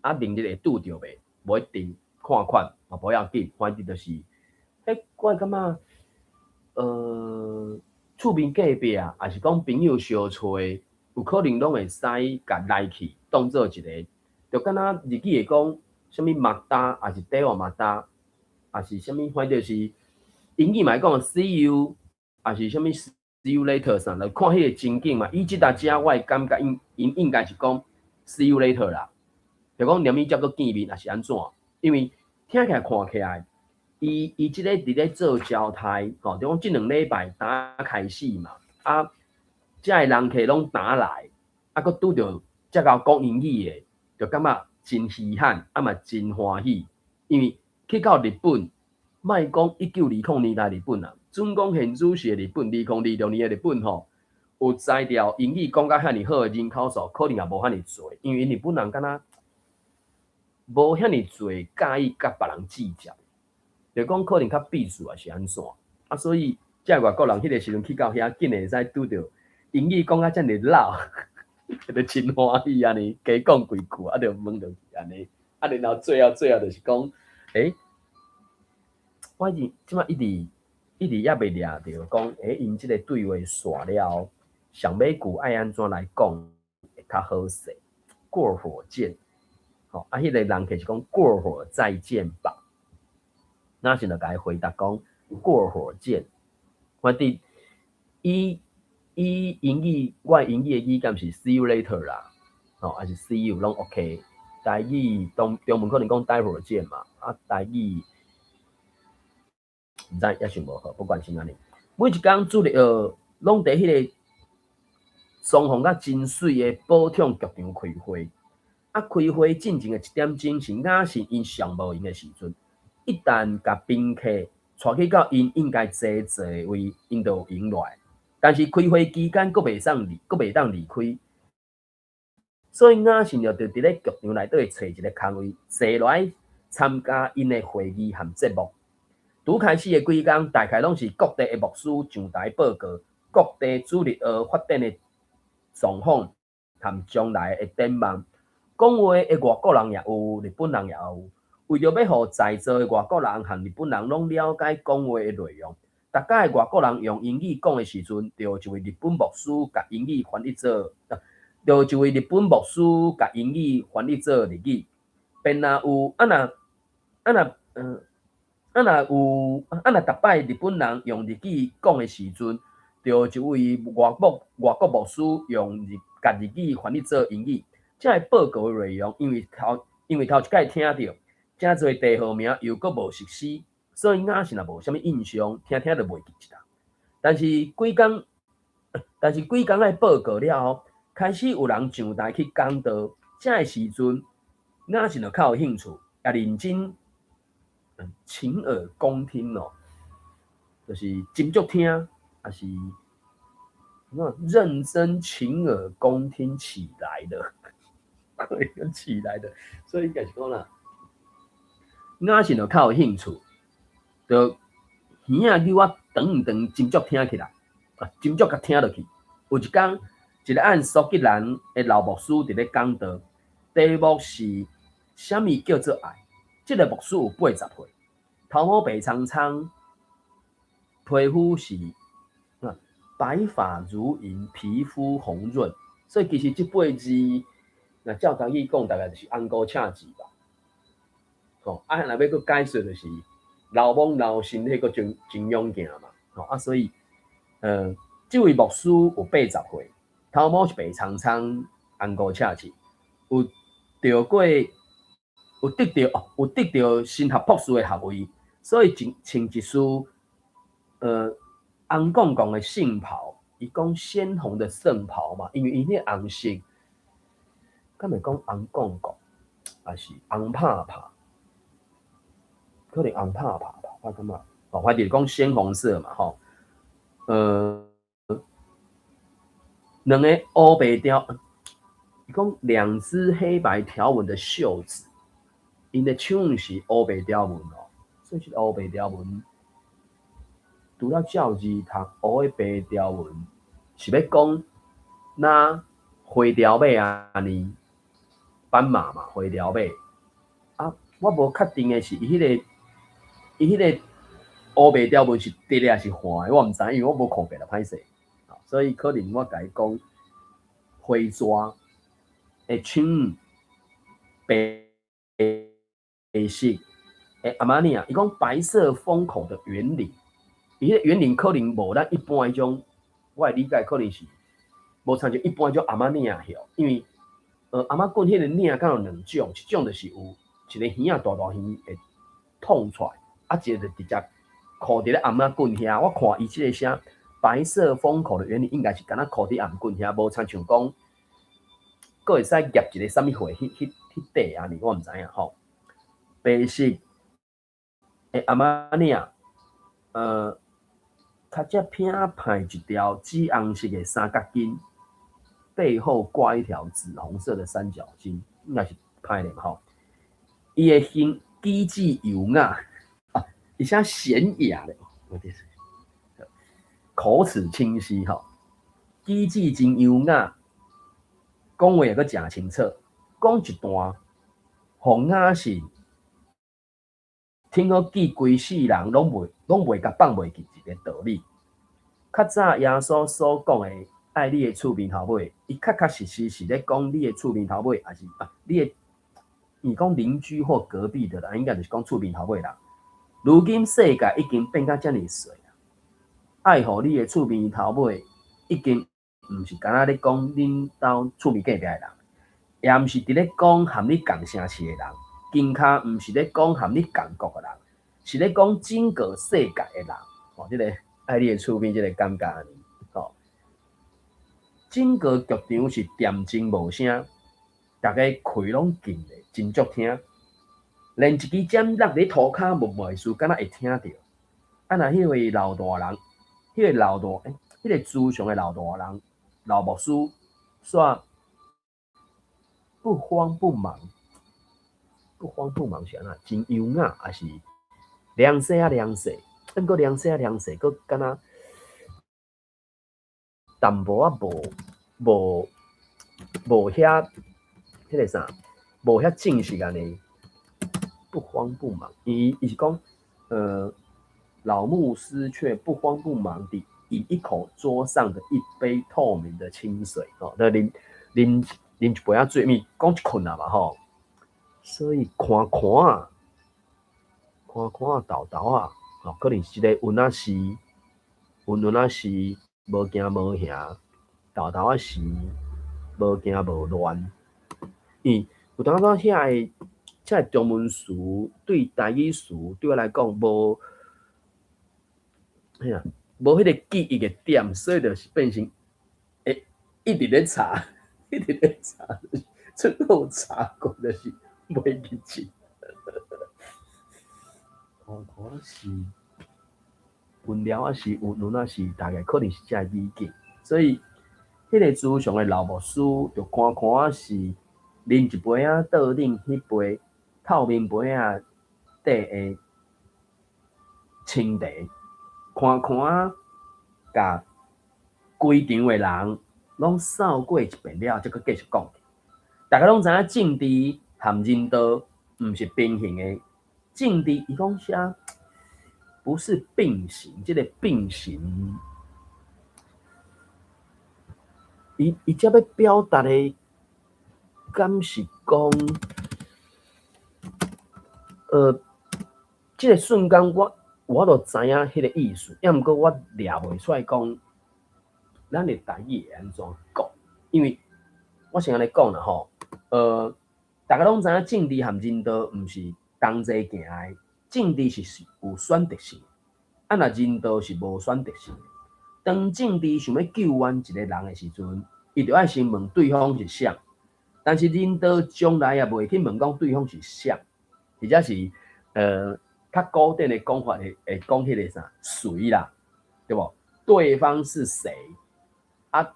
啊，明日會拄著袂？無一定，看款，嘛無要緊，反正就是，欸，我會感覺。厝邊隔壁，抑是講朋友相揣，有可能攏會使共來去當做一個，就敢若日語會講啥物また，抑是ではまた，抑是啥物，反正就是英語嘛會講 see you，抑是啥物 see you later 啥，就看彼個情景嘛。以這搭遮，我會感覺𪜶應該是講 see you later 啦，就講連物才閣見面，抑是按怎？因為聽起來看起來。伊這個佇咧做交代，吼，就講這兩禮拜剛開始嘛，啊，遮的人客攏打來，啊，閣拄著遮𠢕講英語的，就感覺真稀罕，啊嘛真歡喜，因為去到日本，莫講1920年代日本啊，準講現主時的日本，2026年的日本吼，有才調英語講甲遐爾好的人口數，可能也無遐爾濟，因為日本人敢若無遐爾濟佮意佮別人計較。就講可能較避暑抑是按怎，啊，所以遮外國人彼個時陣去到遐，竟然會使拄著英語講甲遮爾老，就真歡喜按呢，加講幾句啊，就問落去按呢，啊，然後最後就是講，欸，我這這擺一直一直猶未掠著，講，欸，𪜶這个對話煞了後，上尾句愛按怎來講會較好勢？過火見，吼，啊，彼个人客是講過火再見吧，雅信就共伊回答講過火見，反正伊伊英語，我英語的語感是 see you later 啦，吼，還是 see you 攏 OK。台語中中文可能講待會兒見嘛，啊，台語毋知抑是無好，不管是按呢。每一工主日學攏佇彼个裝潢甲真媠的寶塚劇場開會，啊，開會進前的一點鐘是雅信𪜶上無閒的時陣，一旦共賓客帶去到𪜶應該坐坐的位，𪜶就有閒落來。但是開會期間，閣袂使離，閣袂當離開，所以雅信就佇咧劇場內底揣一个空位，坐落來參加𪜶的會議和節目。拄開始的幾工，大概攏是各地的牧師上台報告各地主日學發展的狀況和將來的展望。講話的外國人也有，日本人也有。為著欲予在座的外國人和日本人攏了解講話的內容，逐擺外國人用英語講的時陣，就有一位日本牧師共英語翻譯做，就有一位日本牧師共英語翻譯做日語。便若有啊若啊若嗯啊若有啊若逐擺日本人用日語講的時陣，就有一位外國牧師用日共日語翻譯做英語。這个報告的內容，因為頭一擺聽著，誠濟地號名又閣無熟悉，所以雅信也無啥物印象，聽聽就袂記得。但是幾工的報告了後，開始有人上台去講道，這个時陣，雅信就較有興趣，也認真傾耳恭聽哦，就是斟酌聽，抑是認真傾耳恭聽起來的，起來的，所以應該是講啦，雅信就較有興趣，就耳仔扭仔長長，斟酌聽起來，啊，斟酌共聽落去。有一工，一个按蘇格蘭的老牧師佇咧講道，題目是啥物叫做愛？這个牧師有80歲，頭毛白蒼蒼，皮膚是白髮如銀，皮膚紅潤，所以其實這八字，若照台語講，大概就是紅膏赤字吧。吼，啊，若欲閣解釋就是老懵老身體閣真真勇健嘛。吼啊，所以，這位牧師有80歲，頭毛是白蒼蒼，紅膏赤字，有得過，有得著哦，有得著神學博士的學位，所以穿穿一束，紅絳絳的聖袍，伊講鮮紅的聖袍嘛，因為伊彼個紅色，敢會講紅絳絳，抑是紅拍拍？可能紅拍拍吧，我感覺，哦，反正講鮮紅色嘛，吼，兩個烏白條，伊講兩隻黑白條紋的袖子，𪜶的手是烏白條紋哦，所以這個烏白條紋，除了照字讀烏的白條紋，是欲講若花條馬按呢，斑馬嘛，花條馬。啊，我無確定的是，伊彼个烏白條紋是直的抑是橫的，我毋知，因為我無看過啦，歹勢。所以可能我共伊講花紙的手白色的阿瑪尼亞，伊講白色封口的圓領，伊彼個圓領可能無咱一般彼種，我的理解可能是無親像一般彼種阿瑪尼亞袖，因為頷仔棍彼个領敢有兩種，一種就是有一个耳仔大大耳會膨出來，啊一个就直接箍佇咧頷仔棍遐。我看伊這个寫白色封口的圓領，應該是敢若箍佇頷棍遐，無親像講，閣會使夾一个啥物貨彼底按呢，我毋知影吼。白色的阿瑪尼亞，較這偏派一條紫紅色的三角巾，背後掛一條紫紅色的三角巾，應該是歹咧吼。伊的形舉止優雅，啊，伊寫賢雅咧，我就是口齒清晰吼，舉止真優雅，講話也閣誠清楚，講一段，予雅信聽好記規世人攏袂共放袂記一个道理。較早耶穌所講的愛你的厝邊頭尾，伊確確實實是咧講你的厝邊頭尾，抑是啊你的，伊講鄰居或隔壁的啦，應該就是講厝邊頭尾啦。如今世界已經變甲遮爾細，愛護你的厝邊頭尾，已經毋是干焦咧講恁兜厝邊隔壁的人，也毋是佇咧講和你仝城市的人，更較毋是咧講和你仝國的人，是咧講整個世界的人。哦，這个愛你的厝邊，這个感覺按呢。吼，整個劇場是恬靜無聲，逐家氣攏靜咧，真足聽，連一支針落佇塗跤默默事，敢若會聽著。啊，若彼位老大人，彼个老大，欸，彼个慈祥的老大人，老牧師，煞不慌不忙，不慌不忙是按怎？真優雅，抑是涼勢仔涼勢？毋過涼勢仔涼勢，閣敢若淡薄仔無遐彼个啥，無遐正式按呢，不慌不忙。伊是講，老牧師卻不慌不忙地飲一口桌上的一杯透明的清水，吼，就啉啉啉一杯仔水，因為講一困啊嘛，吼，所以看看啊，看看啊，沓沓仔，吼，可能是這个溫仔是，溫溫仔是無驚無嚇，沓沓仔是無驚無亂。因為有當時遐个這个中文詞對台語詞對我來講無，嘿啊，無彼個記憶的點，所以就是變成會一直咧查，一直咧查，出有查過就是袂記得。看看是溫了仔是溫溫仔是，大概可能是這个語境，所以彼个慈祥的老牧師就看看仔是啉一杯仔桌頂彼杯透明杯仔底的清茶，看看仔共規場的人攏掃過一遍了，才閣繼續講。逐家攏知影政治和人道毋是平行的，政治伊講啥？不是並行，這个並行，伊這欲表達的，敢是講，這个瞬間我就知影彼个意思，抑毋過我掠袂出來講，咱的台語會按怎講？因為我先按呢講啦吼，逐家攏知影政治和人道毋是同齊行的，政治是有選擇性，啊若人道是無選擇性的。當政治想欲救援一个人的時陣，伊就愛先問對方是啥，但是人道從來也袂去問講對方是啥，或者是較古典的講法會講彼个啥誰啦，對無？對方是誰？啊，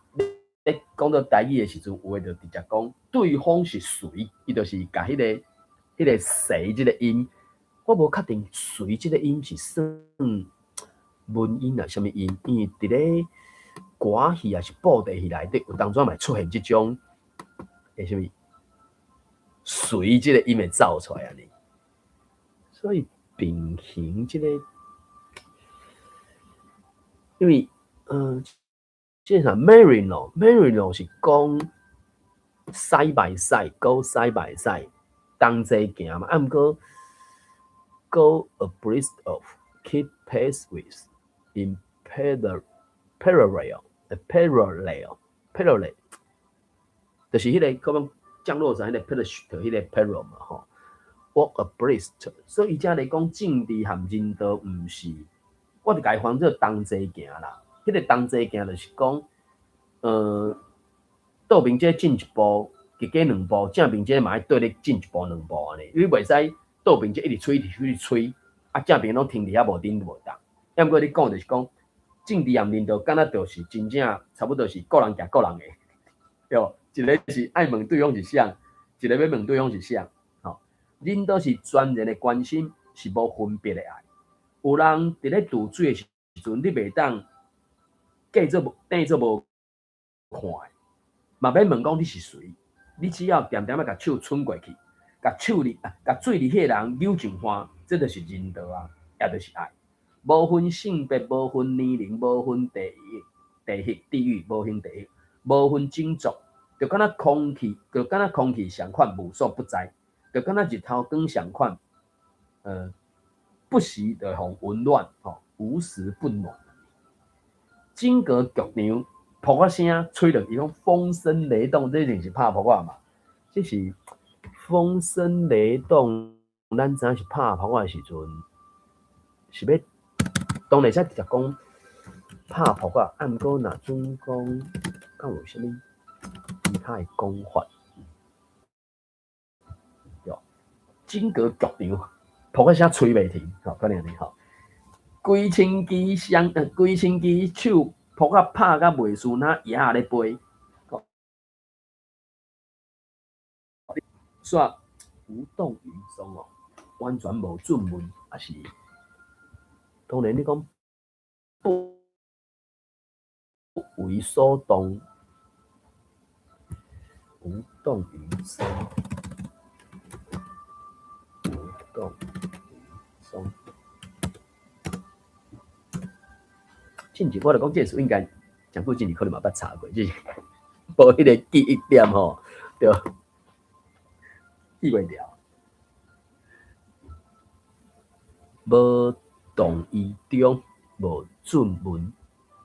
咧講到台語的時陣，有的就直接講對方是誰，伊就是共彼个誰這个音，我無確定誰這个音是算文音抑是啥物音，因為佇咧歌戲抑是布袋戲內底，有當陣嘛會出現這種的啥物誰這個音會走出來按呢。所以平行這个，因為這个啥 Marino，Marino 是講 side by side，go side by side，同齊行嘛，啊毋過 go abreast of，keep pace with，in parallel，parallel，parallel，就是彼个可能降落傘彼个 parachute 彼个 parallel 嘛吼，walk abreast，所以伊遮咧講政治和人道毋是，我就共伊翻做同齊行啦。彼个同齊行就是講，倒邊這進一步，一加兩步，正邊這嘛愛綴咧進一步兩步按呢。你袂使倒邊這一直催，一直催，一直催，啊正邊攏停佇遐無振無動。抑毋過你講就是講，政治和人道敢若就是真正差不多是各人行各人的，對無？一个是愛問對方是啥，一个欲問對方是啥，吼。人道是全然的關心，是無分別的愛。有人佇咧渡水的時陣，你袂當假做無，當做無看的，嘛免問講你是誰，你只要恬恬仔共手伸過去，共手裡啊，共水裡彼个人搝上岸，這就是人道啊，也就是愛。無分性別，無分年齡，無分地域、地域、地域，無分地域，無分種族，就敢若空氣，就敢若空氣仝款無所不在，就敢若日頭光仝款，不時就予溫暖，吼，無時不暖。整個劇場噗仔聲吹落，伊講風聲雷動，這一定是拍噗仔嘛？這是風聲雷動，咱知影是拍噗仔的時陣，是欲當然會使直接講拍噗仔，啊，毋過若準講，敢有啥物其他的講法？對，整個劇場噗仔聲吹袂停，吼，可能按呢吼。幾千支雙，幾千支手噗仔拍甲袂輸，若鴉咧飛。煞無動於衷哦，完全無質問，抑是當然你講不為所動，無動於衷，無動於衷。進前我著講這個詞應該誠久之前可能嘛捌查過，只是無彼个記憶點吼，對，記袂牢。無動於衷，無質問，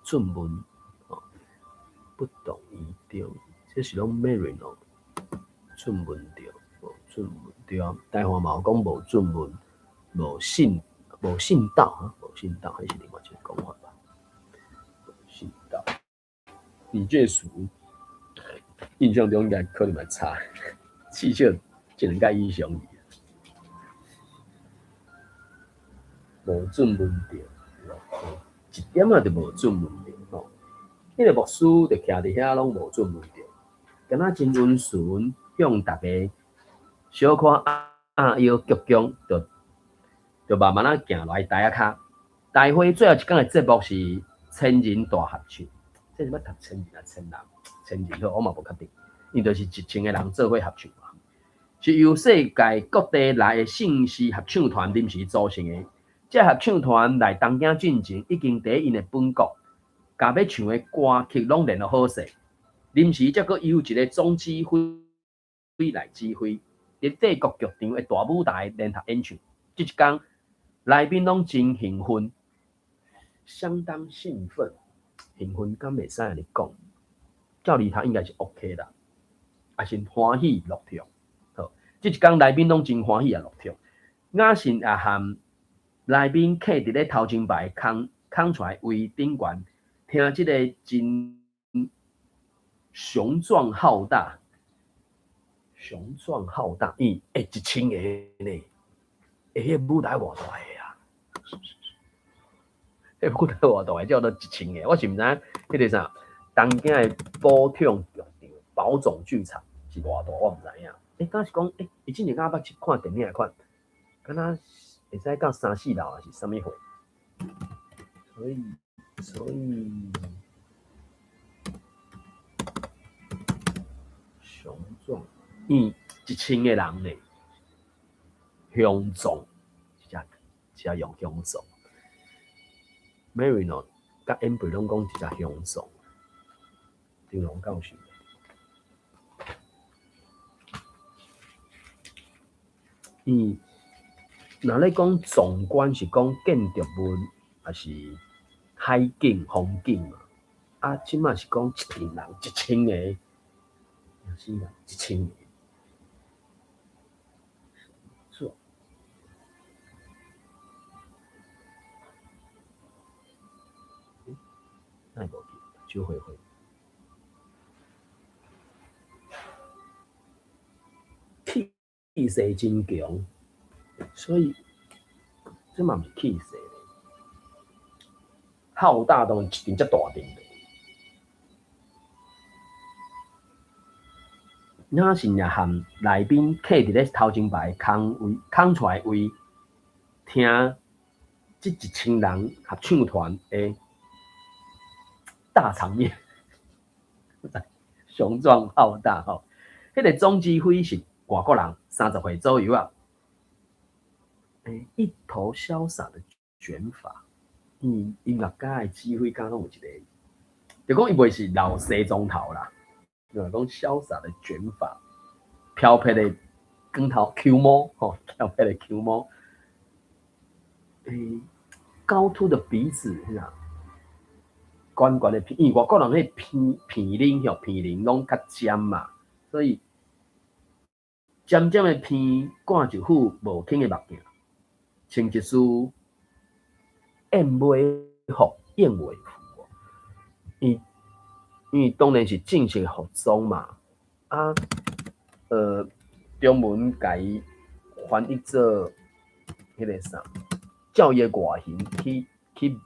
質問，吼，不動於衷，這是攏 Marino 質問著，無質問對啊。台灣嘛有講無質問，無信，無信道，無信道，彼是另外一个講法吧。信道，你這詞印象中應該可能嘛差，至少這兩個以上。無準問著，一點仔都無準問著吼。彼個牧師就徛佇遐，攏無準問著，敢若真溫順，向逐家小可壓腰鞠躬，就就慢慢仔行來台仔跤。大會最後一工的節目是千人大合唱，這是欲讀千人抑千人？千人好，我嘛無確定。伊就是一千个人做伙合唱嘛，是由世界各地來的聖詩合唱團臨時組成的。這合唱團來東京進前，已經佇𪜶的本國，共欲唱的歌曲攏練予好勢。臨時才閣由一個總指揮來指揮，佇帝國劇場的大舞台聯合演唱。這一工，來賓攏真興奮，相當興奮。興奮敢會使按呢講？照理頭應該是 OK 啦，抑是歡喜樂跳。好，這一工來賓攏真歡喜啊樂跳。雅信也和來賓客佇咧頭前排空空出來位頂懸，聽這个真雄壯浩大，雄壯浩大，伊欸一千个呢，欸，彼个舞台偌大个啊？彼舞台偌大个，叫做一千个，我是毋知影彼个啥，東京的寶塚劇場、寶塚劇場是偌大，我毋知影。欸，敢是講，欸，伊之前敢捌去看電影的款，敢若會使到三四樓抑是啥物貨？所以，所以雄壯，伊一千个人呢，雄壯，一只一只用雄壯。Marino 佮 Amber 攏講一只雄壯，張龍教授。伊若咧講壯觀是講建築物，抑是海景、風景嘛？啊，這馬是講一陣人一千個，死人一千個。做，哪會無去？酒會會。氣勢真強，所以這嘛毋是氣勢咧。浩大當一陣遮大陣的，若是若和來賓客佇咧頭前排空位空出來位，聽這一千人合唱團的大場面，雄壯浩大吼。彼個總指揮是外國人，30歲左右啊。一頭瀟灑的捲髮，音樂家的指揮家攏有一個，就講伊袂是老西裝頭啦，就講瀟灑的捲髮，飄撇的光頭 Q 毛吼，飄撇的 Q 毛，高凸的鼻子，是啥？懸懸的鼻，因為外國人彼鼻鼻輪吼，鼻輪攏較尖嘛，所以尖尖的鼻，掛一副無輕的目鏡，穿一束燕尾服，燕尾服，因為當然是正式的服裝嘛，啊，中文共伊翻譯做彼個啥，照伊的外形去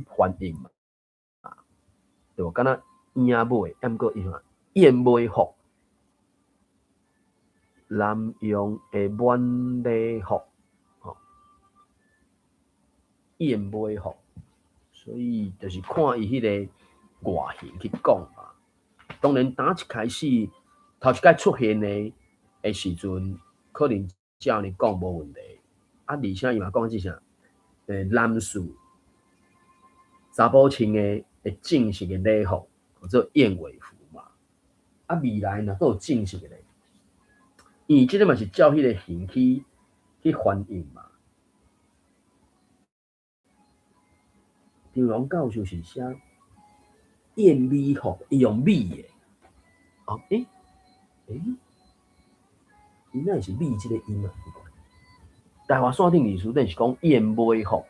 翻譯嘛，啊，對無？敢若鷹尾，毋過伊話燕尾服，南洋的晚禮服，吼，燕尾服，所以就是看伊彼個外形去講嘛。當然，當一開始頭一擺出現的時陣，可能照呢講無問題。啊，而且伊嘛講這啥？男士查埔穿的正式的禮服，叫做燕尾服嘛。啊，未來若閣有正式的咧，伊這個嘛是照彼個形去翻譯嘛。張龍教授是寫燕尾服，伊用尾的。哦，伊哪會是尾這個音啊？大華山頂歷史典是講燕尾服，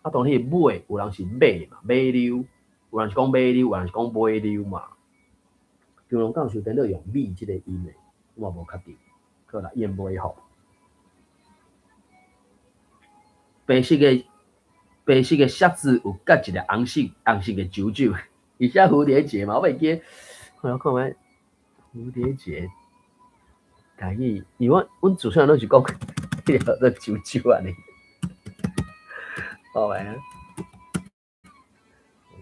啊，當彼個尾有人是馬嘛，馬騮，有人是講馬騮，有人是講尾溜嘛。張龍教授顛倒用尾這個音的，我嘛無確定。好啦，燕尾服，白色的靴子有佮一個紅色的揪揪，伊寫蝴蝶結嘛，我袂記。我看覓蝴蝶結，台語，因為阮祖先攏是講彼個叫做揪揪按呢。好來啊，蝴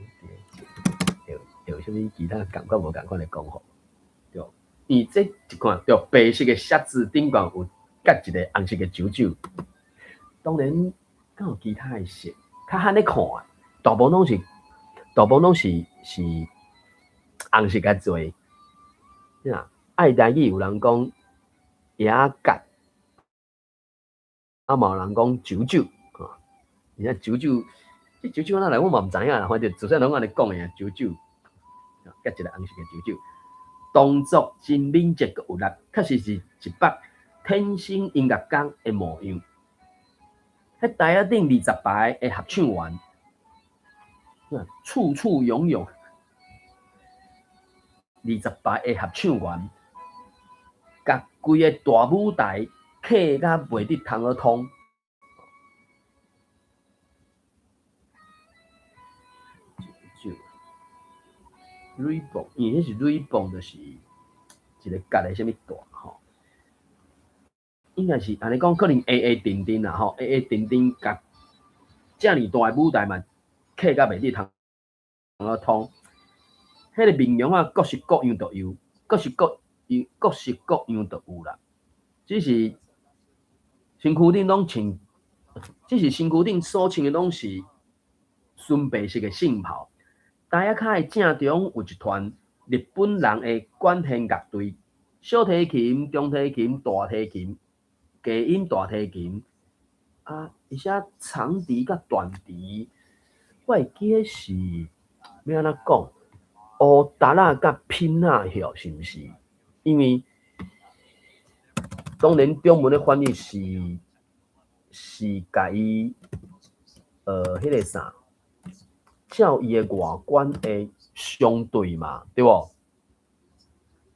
蝶結有啥物其他仝款無仝款的講法？對，伊這一款對白色的靴子頂懸有佮一個紅色的揪揪，當然，敢有其他的色，較罕咧看，大部分攏是紅色較濟。啊，愛台語有人講椰角，啊嘛有人講揪揪，吼，而且揪揪，這揪揪哪來我嘛毋知影啦，反正自細攏按呢講的啊，揪揪，佮一個紅色的揪揪，動作真敏捷閣有力，確實是一幅天生音樂家的模樣。彼台仔頂20排的合唱員，處處擁有20排的合唱員，共規个大舞台客甲袂得通好通。蕊棒，因為彼是蕊棒，就是一個角的啥物大吼。應該是按呢講，可能下下定定啦吼，下下定定共遮爾大的舞台嘛，客甲袂得通好通。彼個面容啊，各式各樣都有，各式各樣都有啦。只是身軀頂所穿的攏是純白色的聖袍。台仔跤的正中有一團日本人的管弦樂隊，小提琴、中提琴、大提琴、低音大提琴。啊，伊寫長笛佮短笛，我會記得是欲按怎講？烏達仔佮品仔葉是毋是？因為當然中文的翻譯是共伊彼個啥，照伊的外觀的相對嘛，對無？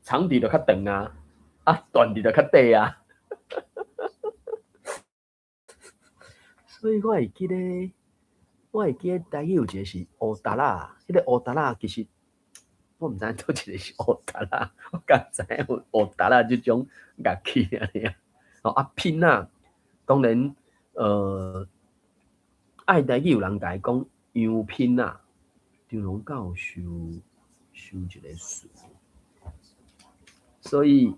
長笛就較長啊，啊短笛就較短啊。所以我會記得台語有一個是烏達仔，彼個烏達仔其實我毋知影佗一個是烏達仔，我敢知影有烏達仔這種樂器按呢。哦啊，品仔，當然，愛台語有人共伊講洋品仔，張龍教授想一个詞。所以，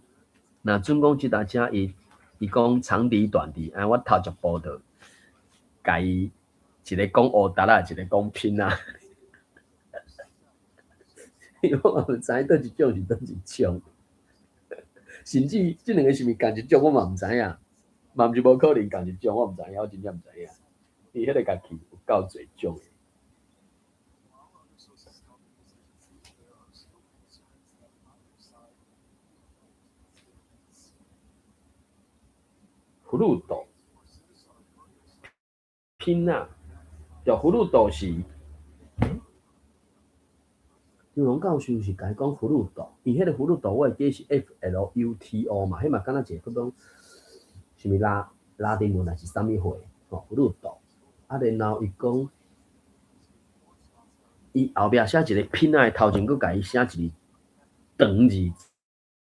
若準講這搭遮伊伊講長笛短笛，啊，我頭一步就共伊一个講烏笛仔，一个講品仔。因為我嘛毋知佗一種是佗一種，甚至這兩个是毋是仝一種，我嘛毋知影，嘛毋是無可能仝一種，我毋知影，我真正毋知影。伊彼个樂器有夠濟種的。弗魯朵，品仔，就弗魯朵是，欸，張龍教授是共伊講弗魯朵，伊彼个弗魯朵我會記是 FLUTO 嘛，彼嘛敢若一個講啥物拉拉丁文還是啥物貨吼，弗魯朵。啊，然後伊講，伊後壁寫一個品仔的頭前，閣共伊寫一個長字，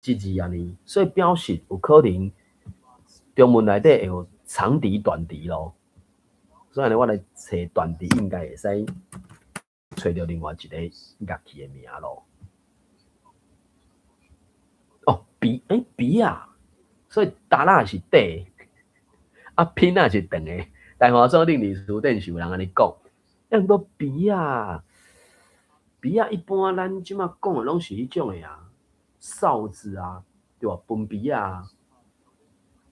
這字按呢，所以表示有可能中文內底會有長笛、短笛咯。所以呢，我來揣短笛應該會使揣著另外一個樂器的名咯。哦，笛，欸，笛仔，所以笛仔是短的，啊，品仔是長的。大華所頂歷史典是有人按呢講，啊，毋過笛仔，笛仔一般咱這馬講的攏是彼種的啊，哨子啊，對無？歕笛仔啊。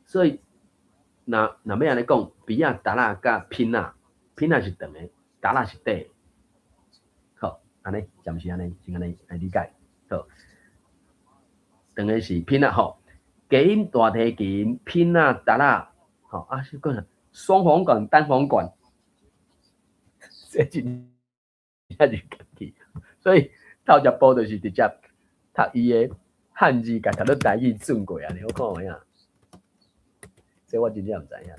所以，若若欲按呢講，笛仔、笛仔佮品仔，品仔是長的，笛仔是短的。好，按呢，暫時按呢，先按呢來理解。好，長的是品仔吼，低音大提琴、品仔、笛仔，吼啊，是講啥？雙簧管、單簧管，這真正是家己。所以頭一步就是直接讀伊的漢字，共讀做台語轉過按呢，我看有影。這我真正毋知影。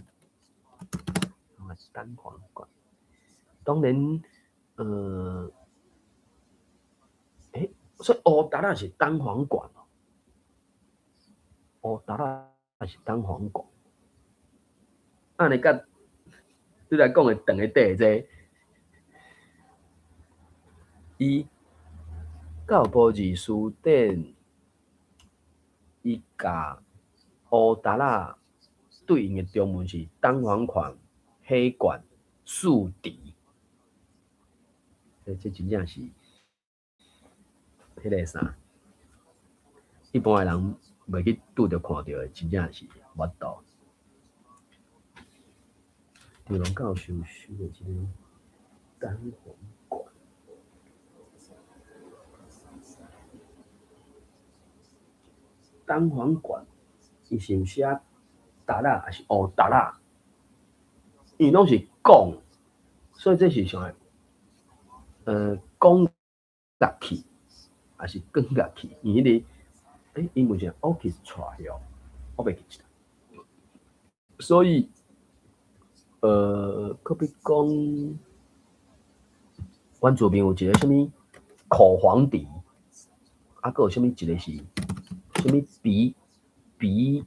單簧管，當然，欸，所以烏笛仔是單簧管哦，烏笛仔是單簧管。按呢佮你來講的長的短的這，伊教育部字辭典，伊共烏笛仔對應的中文是單簧管、黑管、豎笛。這這真正是彼个啥？一般的人袂去拄著看著的，真正是無法度。張龍教授收的這個單簧管，單簧管，伊是有寫笛仔還是烏笛仔？因為攏是管，所以這是啥？管樂器還是管樂器？因為彼個，欸，英文是 orchestra 喲，我袂記得。所以，可比講，原住民有一個啥物口簧笛，啊，閣有啥物一個是啥物鼻鼻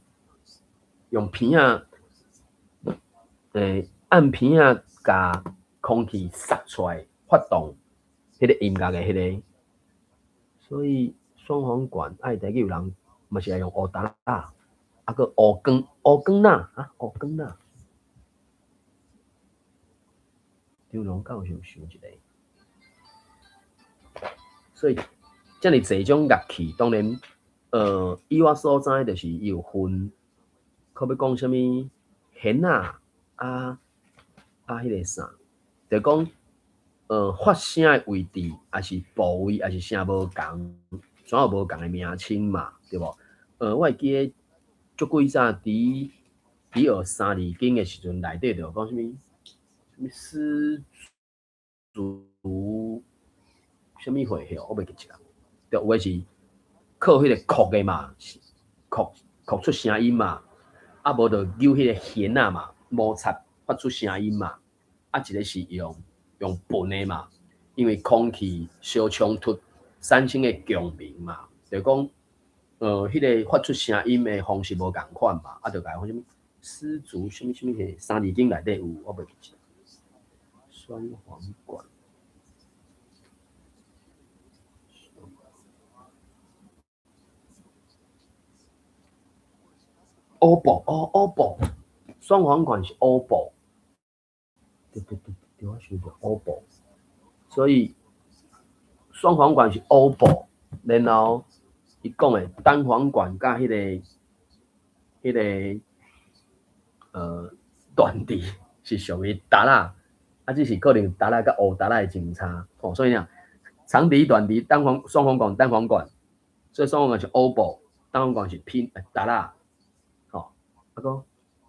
用鼻仔，按鼻仔共空氣塞出來發動彼個音樂的彼個，所以雙簧管愛台語有人嘛是愛用烏笛仔，啊，閣烏管烏管仔啊，烏管仔。張龍教授想一個，所以遮爾濟種樂器，當然，以我所知，就是伊有分，可欲講啥物弦仔啊啊，彼個啥，就講，發聲的位置，抑是部位，抑是聲無仝，總有無仝的名稱嘛，對無？我會記得足幾早佇佇學三字經的時陣，內底就有講啥物。啥物絲竹，啥物貨吼，我袂記得啦。對，有的是靠彼個擴的嘛，擴擴出聲音嘛，啊無就扭彼個弦仔嘛，摩擦發出聲音嘛。啊，一個是用用噴的嘛，因為空氣相衝突產生的共鳴嘛，就講，彼個發出聲音的方式無仝款嘛，啊，就共講啥物絲竹，啥物啥物個三字經內底有，我袂記得。雙簧管， Oboe 哦，oboe，雙簧管是 oboe，對對對對，我想著 oboe，所以雙簧管是 oboe，然後伊講的單簧管佮彼個短笛是屬於笛仔，啊，只是可能笛仔佮烏笛仔的相差，哦，所以呢，長笛、短笛、單簧、雙簧管、單簧管，所以雙簧管是 oboe，單簧管是拼笛仔，吼，啊閣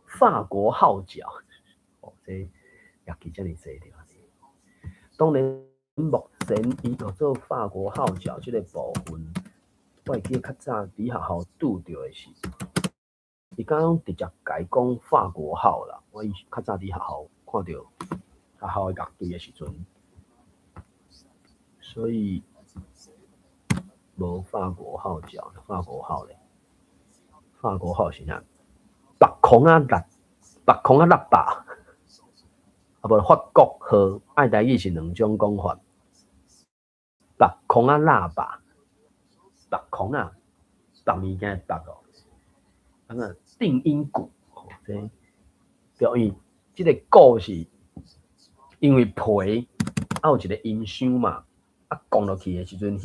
法國號角，哦，這樂器遮爾濟對吧？當然，目前伊著做法國號角這個部分，我會記較早佇學校拄著的是，伊敢攏直接共伊講法國號啦。我以較早佇學校看著學校的樂隊的時陣，所以無法國號角，法國號咧，法國號是啥？白空仔喇，白空仔喇叭，啊無法國號，愛台語是兩種講法。白空仔喇叭，白空仔，白物件的白哦。啊那定音鼓，這表演這個鼓是因為皮啊有一個音箱嘛，啊降落去的時陣，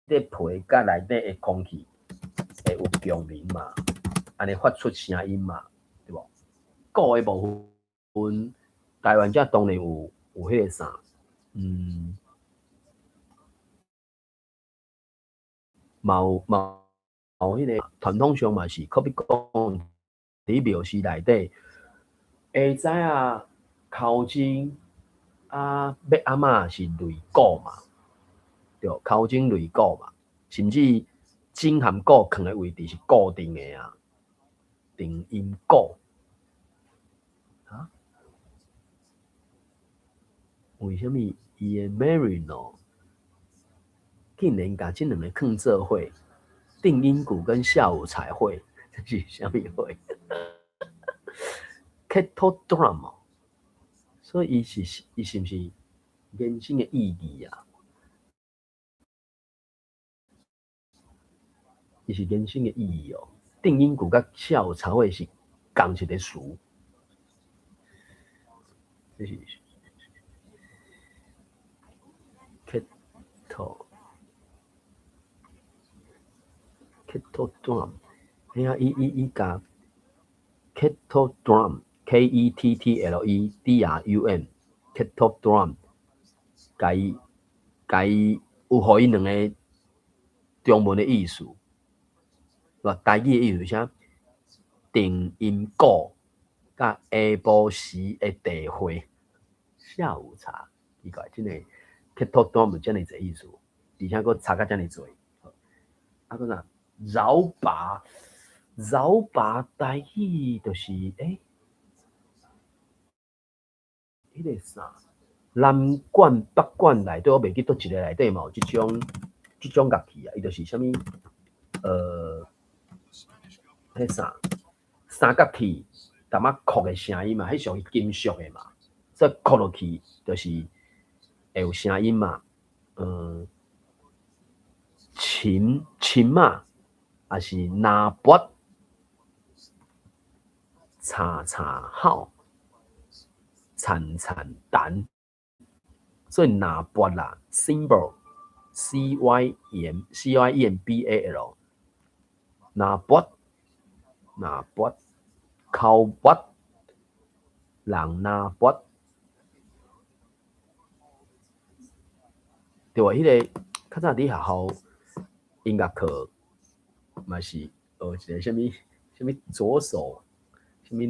彼個皮佮內底的空氣會有共鳴嘛，按呢發出聲音嘛，對無？鼓的部分，台灣遮當然有彼個啥，嘛有彼個傳統上嘛是，可比講佇廟寺內底，下早啊，敲鐘啊，欲按怎是擂鼓嘛，對，敲鐘擂鼓嘛，甚至鐘和鼓囥的位置是固定的啊，定音鼓。啊？為啥物伊的 Marino 竟然共這兩个囥做伙？定音鼓跟下午茶會，這是啥物會？Kettle drum，所以伊是毋是延伸的意義啊？伊是延伸的意義哦。定音鼓佮下午茶會是仝一個詞，這是 kettle。Kettle drum，嘿啊，伊共 kettle drum，K E T T L E D R U M，kettle drum，共伊有予伊兩个中文的意思，對吧？台語的意思是啥？定音鼓佮下晡時的茶會，下午茶，奇怪，真的 kettle drum 有遮爾濟意思，而且閣差甲遮爾濟。啊，閣啥？饒拔，饒拔台語就是彼個啥？南管、北管內底，我袂記佗一个內底嘛有這種樂器啊，伊就是啥物？彼啥三角鐵淡仔擴的聲音嘛，彼屬於金屬的嘛，所以擴落去就是會有聲音嘛。琴琴仔，抑是拿撥，叉叉號，鏟鏟彈，所以拿撥啦，cymbal，C Y M C Y M B A L，拿撥，拿撥，敲撥，人拿撥，對無？彼个較早佇學校音樂課嘛是學一个啥物啥物左手，啥物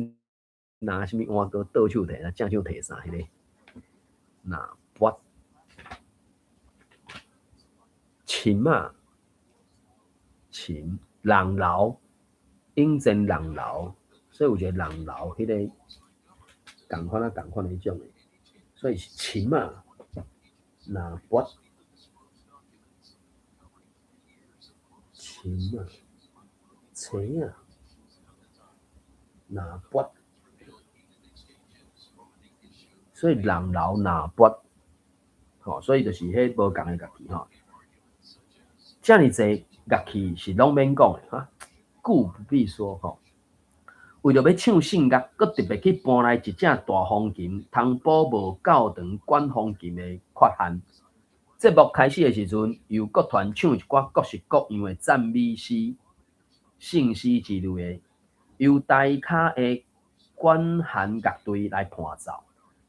拿啥物碗糕，倒手提，正手提啥彼个拿撥，琴仔，琴，人流，永前人流，所以有一个人流，彼个仝款啊仝款彼種的，所以是琴仔，拿撥。琴仔，琴仔，拿撥，所以人流拿撥，吼，所以就是彼無仝的樂器吼。遮爾濟樂器是攏免講的哈，故不必說吼。為著欲唱聖樂，閣特別去搬來一隻大風琴，通補無教堂管風琴的缺陷。節目開始的時陣，由各團唱一寡各式各樣的讚美詩、聖詩之類的，由台跤的管弦樂隊來伴奏。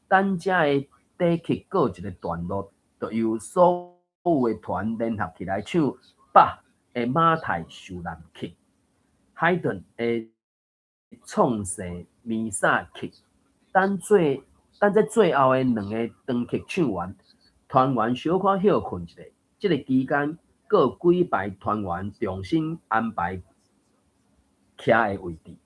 等這个短曲過一个段落，就由所有的團聯合起來唱巴的馬太受難曲、海頓的創世彌撒曲。等這最後的兩个長曲唱完，團員小可歇睏一下。這个期間，閣幾排團員重新安排徛的位置，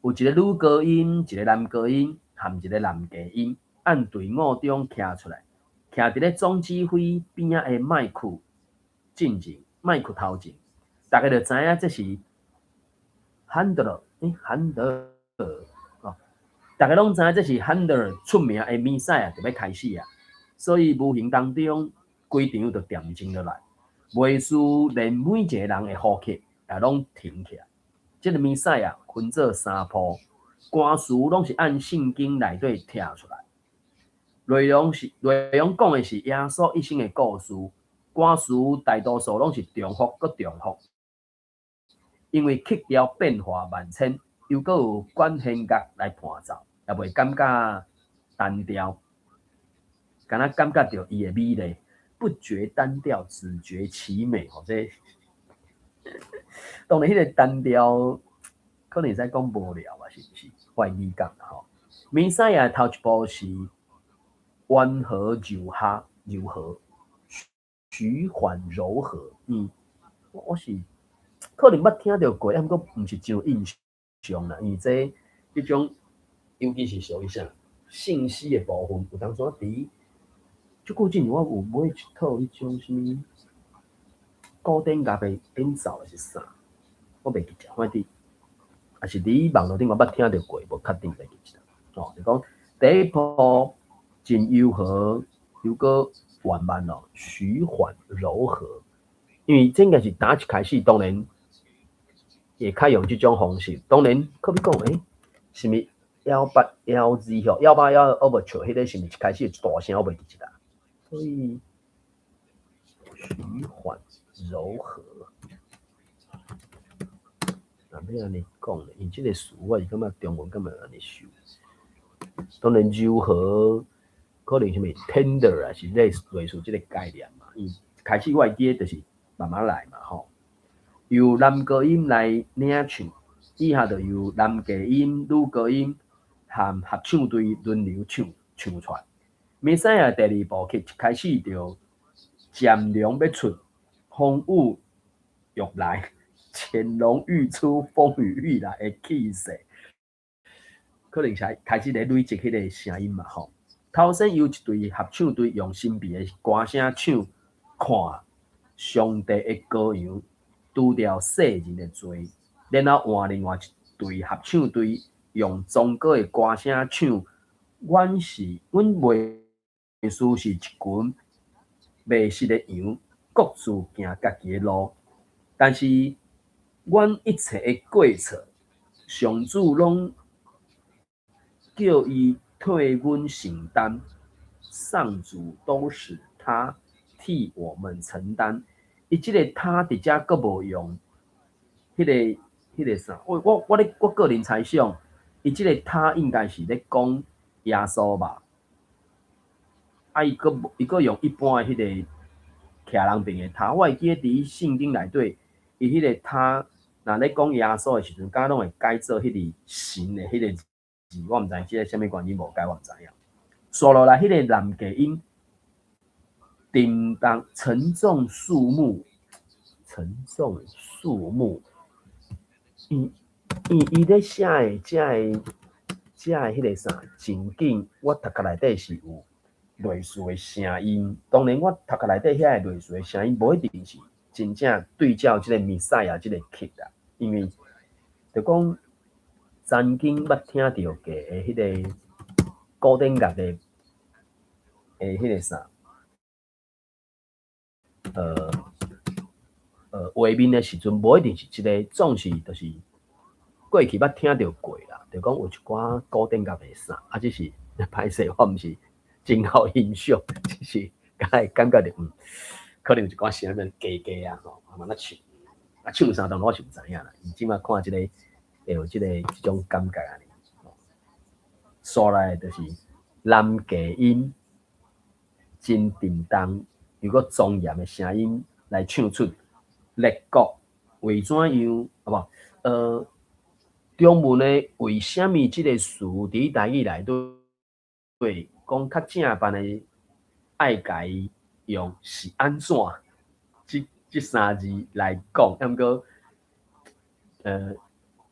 有一个女高音、一个男高音和一个男低音，按隊伍中徛出來，徛佇咧總指揮邊仔的麥克進前，麥克頭前，逐家就知影這是漢德爾，漢德爾哦，逐家攏知影這是漢德爾出名的彌賽亞就欲開始啊，所以無形當中，規場就恬靜落來，袂輸連每一个人的呼吸也攏停起來。這个彌賽亞分做三部，歌詞攏是按聖經內底拆出來，內容講的是耶穌一生的故事，歌詞大多數攏是重複閣重複，因為曲調變化萬千，又閣有管弦樂來伴奏，也袂感覺單調，敢若感覺著伊的美麗，不覺單調，只覺其美。吼，這當然，彼個單調可能會使講無聊啊，是毋是？我的理解吼。彌賽亞頭一部是溫和柔和，柔和，徐緩柔和。我是可能捌聽著過，啊，毋過毋是真有印象啦。因為這種，尤其是屬於啥聖詩的部分，有當時佇足久之前，我有買一套彼種啥物古典樂的演奏還是啥，我袂記得，反正也是佇網路頂我捌聽著過，無確定袂記得。哦，就講第一部真柔和，又閣緩慢哦，徐緩柔和。因為這應該是打一開始，當然會較用這種方式。當然，可比講，是毋是181Z吼？181 Overture，彼個是毋是一開始一大聲？我袂記得啦。所以徐緩柔和，若欲按呢講咧，因這個詞我是感覺中文敢會按呢想。當然柔和可能啥物 tender 啊，是類似這個概念嘛。伊開始我會記得就是慢慢來嘛吼。由男高音來領唱，以下就由男低音、女高音和合唱隊輪流唱唱出來。彌賽亞第二部曲一開始就潛龍欲出，風雨欲來，潛龍欲出，風雨欲來的氣勢，可能才開始咧累積彼個聲音嘛吼。頭先由一隊合唱隊用神秘的歌聲唱，看上帝的羔羊除掉世人的罪，然後換另外一隊合唱隊用崇高的歌聲唱，阮牧師是一群迷失的羊，各自行家己的路，但是阮一切的過錯，上主攏叫伊替阮承擔，上主都使他替我們承擔。伊這个他佇遮閣無用，彼個啥？我個人猜想，伊這个他應該是咧講耶穌吧？啊，伊閣用一般的彼个徛人爿的他，我會記得佇聖經內底，伊彼个他若咧講耶穌的時陣，敢攏會改做彼个神的彼个字，我毋知這个啥物原因無改，我毋知影。紲落來，彼个男低音，叮當沉重肅穆，沉重肅穆。伊咧寫的這个彼个啥情景，我頭殼內底是有類似的聲音。當然，我頭殼內底遐个類似的聲音，無一定是真正對照這个彌賽亞這个曲啦。因為就講曾經捌聽著過的彼个古典樂的彼个啥，畫面的時陣，無一定是這个，總是就是過去捌聽著過啦。就講有一寡古典樂的啥，啊，只是歹勢，我毋是真好欣賞，只是敢會感覺著可能有一寡聲音加加啊吼，慢慢仔唱，啊唱啥當然我是毋知影啦。伊這馬看這個會有這種感覺按呢。紲來就是男低音真沉重又閣莊嚴的聲音來唱出列國為怎樣啊無？中文的為啥物這個詞佇台語內底講較正範的愛共伊用是按怎？這三字來講，啊毋過，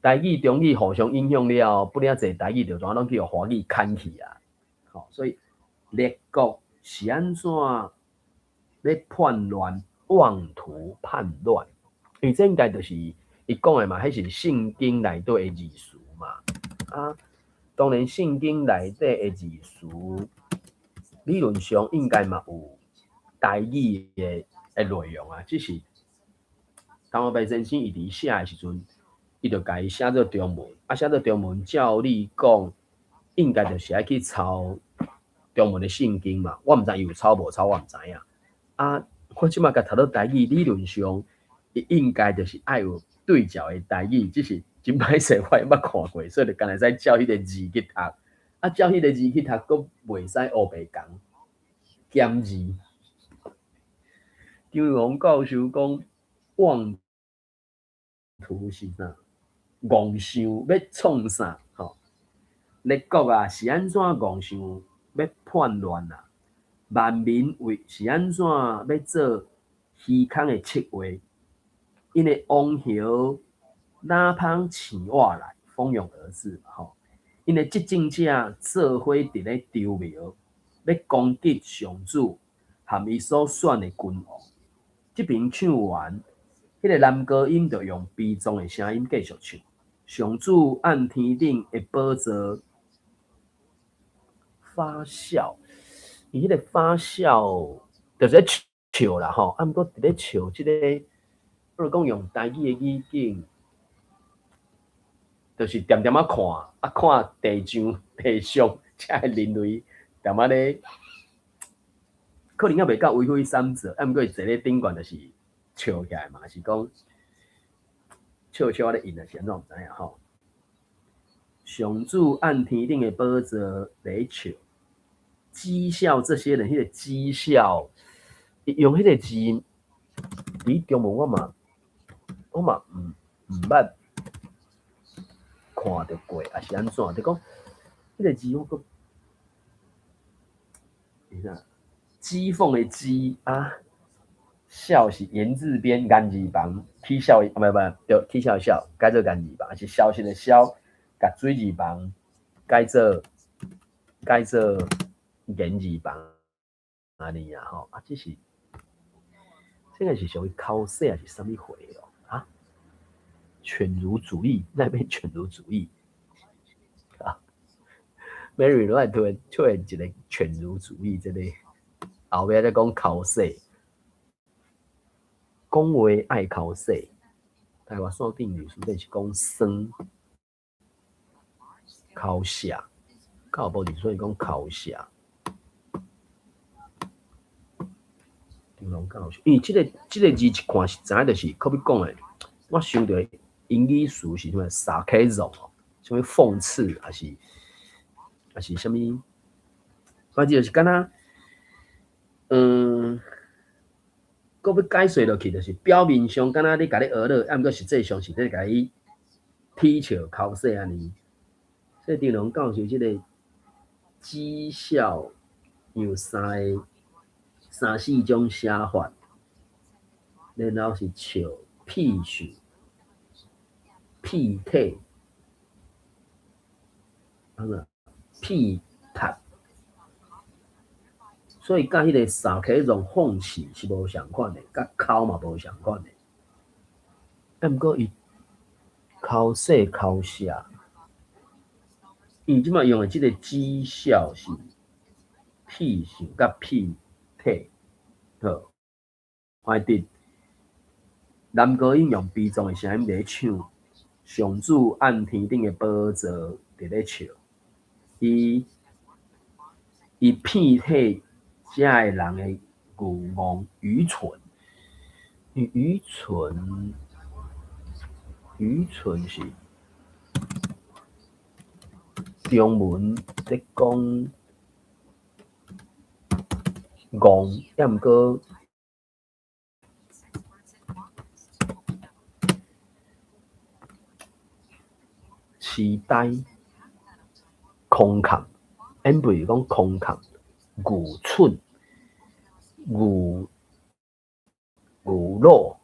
台語中語互相影響了後，不爾濟台語就怎攏去予華語牽去啊！吼，所以列國是按怎欲叛亂，妄圖叛亂？因為這應該就是伊講的嘛，彼是聖經內底的字詞嘛。啊，當然聖經內底的字詞，理論上應該嘛有台語的內容啊，只是唐後白先生伊佇寫的時陣，伊就共伊寫做中文，啊寫做中文，照理講應該就是愛去抄中文的聖經嘛。我毋知伊有抄無抄，我毋知影。啊，我這馬共讀做台語，理論上伊應該就是愛有對照的台語，只是真歹勢，我會捌看過，所以就干焦會使照彼個字去讀。啊，照彼個字去讀，閣袂使烏白講減字。張龍教授講，妄圖是啥？妄想欲創啥？吼，列國啊是按怎妄想欲叛亂啊？萬民為是按怎欲做虛空的策劃？𪜶的王侯哪通醒活來，蜂擁而至吼。𪜶的執政者做伙佇咧籌謀，欲攻擊上主和伊所選的君王。這爿唱完，彼個男高音就用悲壯的聲音繼續唱。上主按天頂的寶座發笑，伊彼個發笑就是咧笑啦吼。啊，毋過佇咧笑這個，比如講用台語的語境，就是恬恬仔看，啊看地上地上遮的人類恬仔咧，可能猶袂到為非三者，啊毋過伊坐咧頂懸就是笑起來嘛，是講笑笑仔咧應，抑是按怎毋知影吼。上主按天頂的寶座咧笑，譏笑這些人，彼個譏笑，用彼個字，佇中文我嘛毋捌看著過，抑是按怎？就講彼個字我閣，是啥？譏諷的譏啊，笑是言字邊言字旁，起笑啊，毋毋對，起笑的笑，改做言字旁，是消息的消，共水字旁改做言字旁，按呢啊吼，啊這是，這個是屬於剾洗抑是啥物貨哦？啊？犬儒主義，那邊犬儒主義啊？Mary 攏愛突然出現一個犬儒主義，這個後尾咧講剾洗，講話愛剾洗，台灣線頂律師是講酸剾洗，教部律師講剾洗。張龍教授，因為這個字一看是知影，就是可欲講的，我想著英語詞是啥物 sarcasm 哦，啥物諷刺，抑是啥物，反正就是敢若，閣欲解釋落去，就是表面上敢若咧共你學樂，啊毋過實際上是咧共你恥笑剾洗按呢。所以張龍教授這個譏笑有三個、三四種寫法，然後是笑屁笑、屁體，啊哪屁塔，所以佮彼個 sarcasm 諷刺是無相款的，佮剾嘛無相款的。啊，毋過伊剾洗剾寫，伊這擺用的這個譏笑是屁笑佮屁體，好，反正男高音用悲壯的聲音咧唱，上主按天頂的寶座佇咧笑，伊伊騙彼遮的人的愚戇愚蠢，愚蠢，愚蠢是中文咧講戇，抑毋過痴呆、空殼，因不是講空殼、愚蠢、愚愚魯、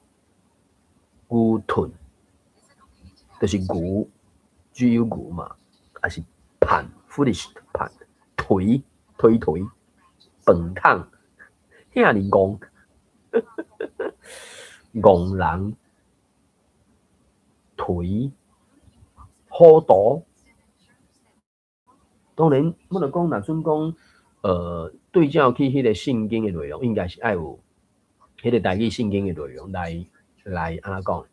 愚鈍，就是愚，只有愚嘛，抑是叛 foolish 叛，頹頹頹，飯桶，遐爾戇，戇人，頹。糊塗，當然，我著講，若準講，對照起彼個聖經的內容，應該是愛有彼個台語聖經的內容來來按怎講，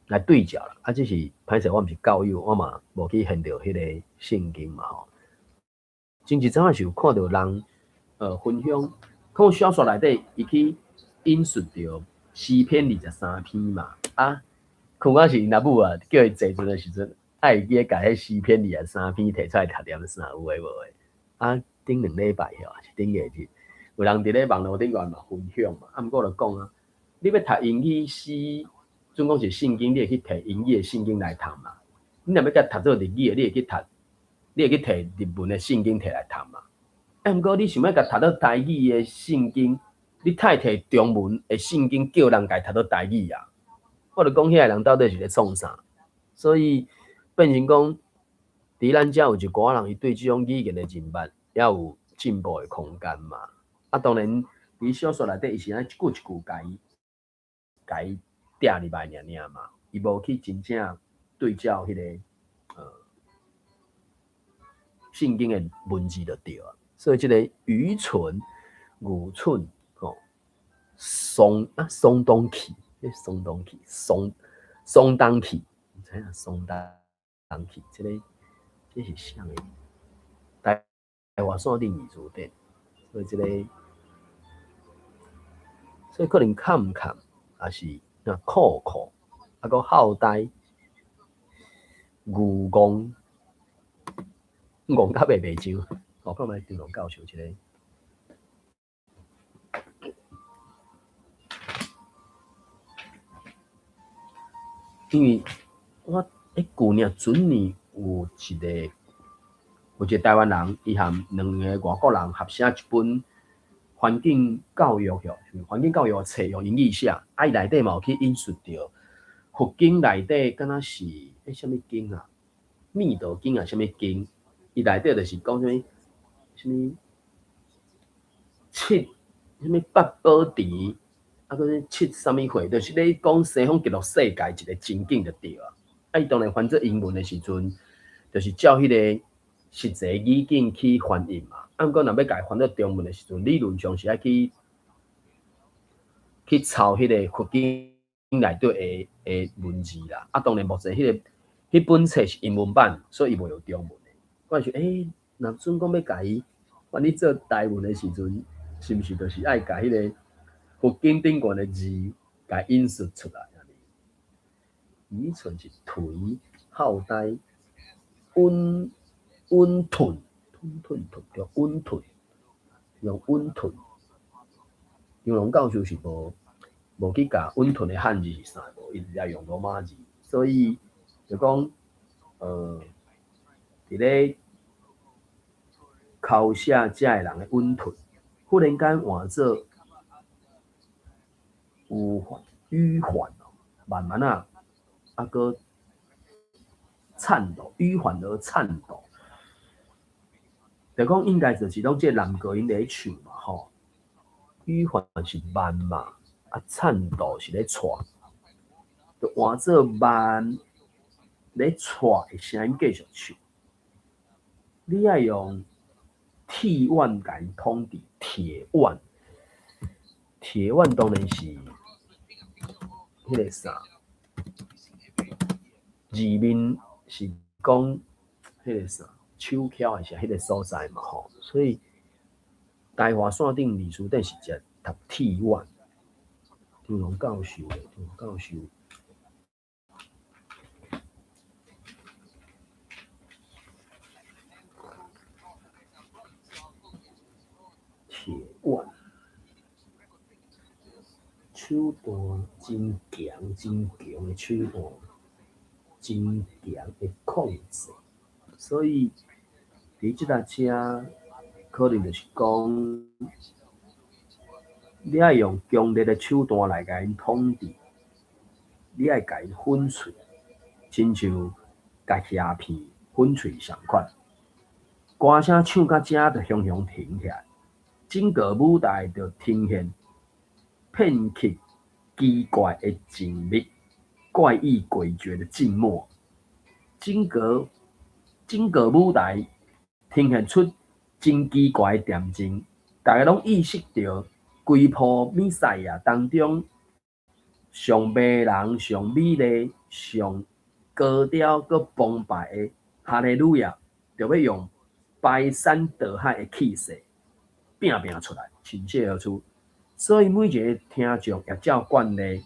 來對照啦。啊，只是歹勢，我毋是教友，我嘛無去現著彼個聖經嘛吼。前一陣仔是有看著人，分享，看小說內底伊去引述著詩篇23篇嘛，啊。可能是𪜶阿母啊，叫伊坐陣的時陣，愛會記共彼詩篇23篇提出來讀念啥有的無的。啊，頂兩禮拜吼，抑是頂個日，有人佇咧網路頂懸嘛分享嘛。啊，毋過我就講啊，你欲讀英語詩，準講是聖經，你會去提英語的聖經來讀嘛？你若欲共讀做日語的，你會去讀，你會去提日文的聖經提來讀嘛？啊，毋過你想欲共讀做台語的聖經，你太提中文的聖經叫人共讀做台語啊？我就講遐个人到底是咧創啥？所以變成講，佇咱遮有一寡人，伊對這種語言的認捌，猶有進步的空間嘛。啊，當然，佇小說內底，伊是按呢一句一句共伊共伊碇入來爾爾嘛，伊無去真正對照彼个聖經的文字就對啊。所以這个愚蠢、愚蠢，吼，鬆啊鬆動氣。鬆動氣，鬆鬆動氣，毋知影鬆動氣，這個這是啥物？台灣山頂二字典，所以這個，所以可能崁崁，抑是若酷酷，抑閣好呆，愚戇，戇甲袂袂上，我看覓張龍教授這個。因為我舊年準年有一個有一個台灣人，伊含兩个外國人合寫一本環境教育吼，環境教育的冊用英語寫，啊伊內底嘛有去引述著佛經內底，敢若是彼啥物經啊？彌陀經啊，啥物經？伊內底就是講啥物啥物七啥物八寶池。啊，閣咧七啥物會，就是咧講西方極樂世界一個情景就對啊。啊，伊當然翻做英文的時陣，就是照彼個實際語境去翻譯嘛。啊，毋過若欲共伊翻做中文的時陣，理論上是愛去去抄彼個佛經內底的的文字啦。啊，當然目前彼個彼本冊是英文版，所以伊無用中文的。我想，欸，若準講欲共伊翻譯做台文的時陣，是毋是就是愛共彼個佛經頂懸的字，共引述出來？愚蠢是頹、好呆、穩穩吞、吞吞吞，叫穩吞，用穩吞。張龍教授是無無去共穩吞的漢字是啥無，伊直接用羅馬字，所以就講，佇咧抄寫遮的人的穩吞，忽然間換做迂緩、迂緩哦，慢慢仔，啊，閣顫抖，迂緩而顫抖，就講應該就是攏這個男高音咧唱嘛吼，迂緩是慢嘛，啊，顫抖是咧掣，就換做慢咧掣的聲音繼續唱。你愛用鐵腕共伊統治，鐵腕，鐵腕當然是彼個啥，字面是講彼個啥手抾還是彼個所在嘛吼，所以台華線頂歷史頂是食讀鐵腕，張龍教授的張龍教授。鐵腕，手段真強，真強的手段，真強的控制，所以佇這搭遮可能就是講，你愛用強烈的手段來共𪜶統治，你愛共𪜶粉碎，親像共蝦片粉碎仝款，歌聲唱到遮就雄雄停起來，整個舞台就呈現片刻奇怪的靜謐，怪異詭譎的靜默。整個舞台呈現出真奇怪的恬靜，大家攏意識著規部彌賽亞當中上迷人、上美麗、上高調、閣澎湃的哈利路亞，著欲用排山倒海的氣勢拼拼出來，傾瀉而出。所以每一個聽眾也照慣例，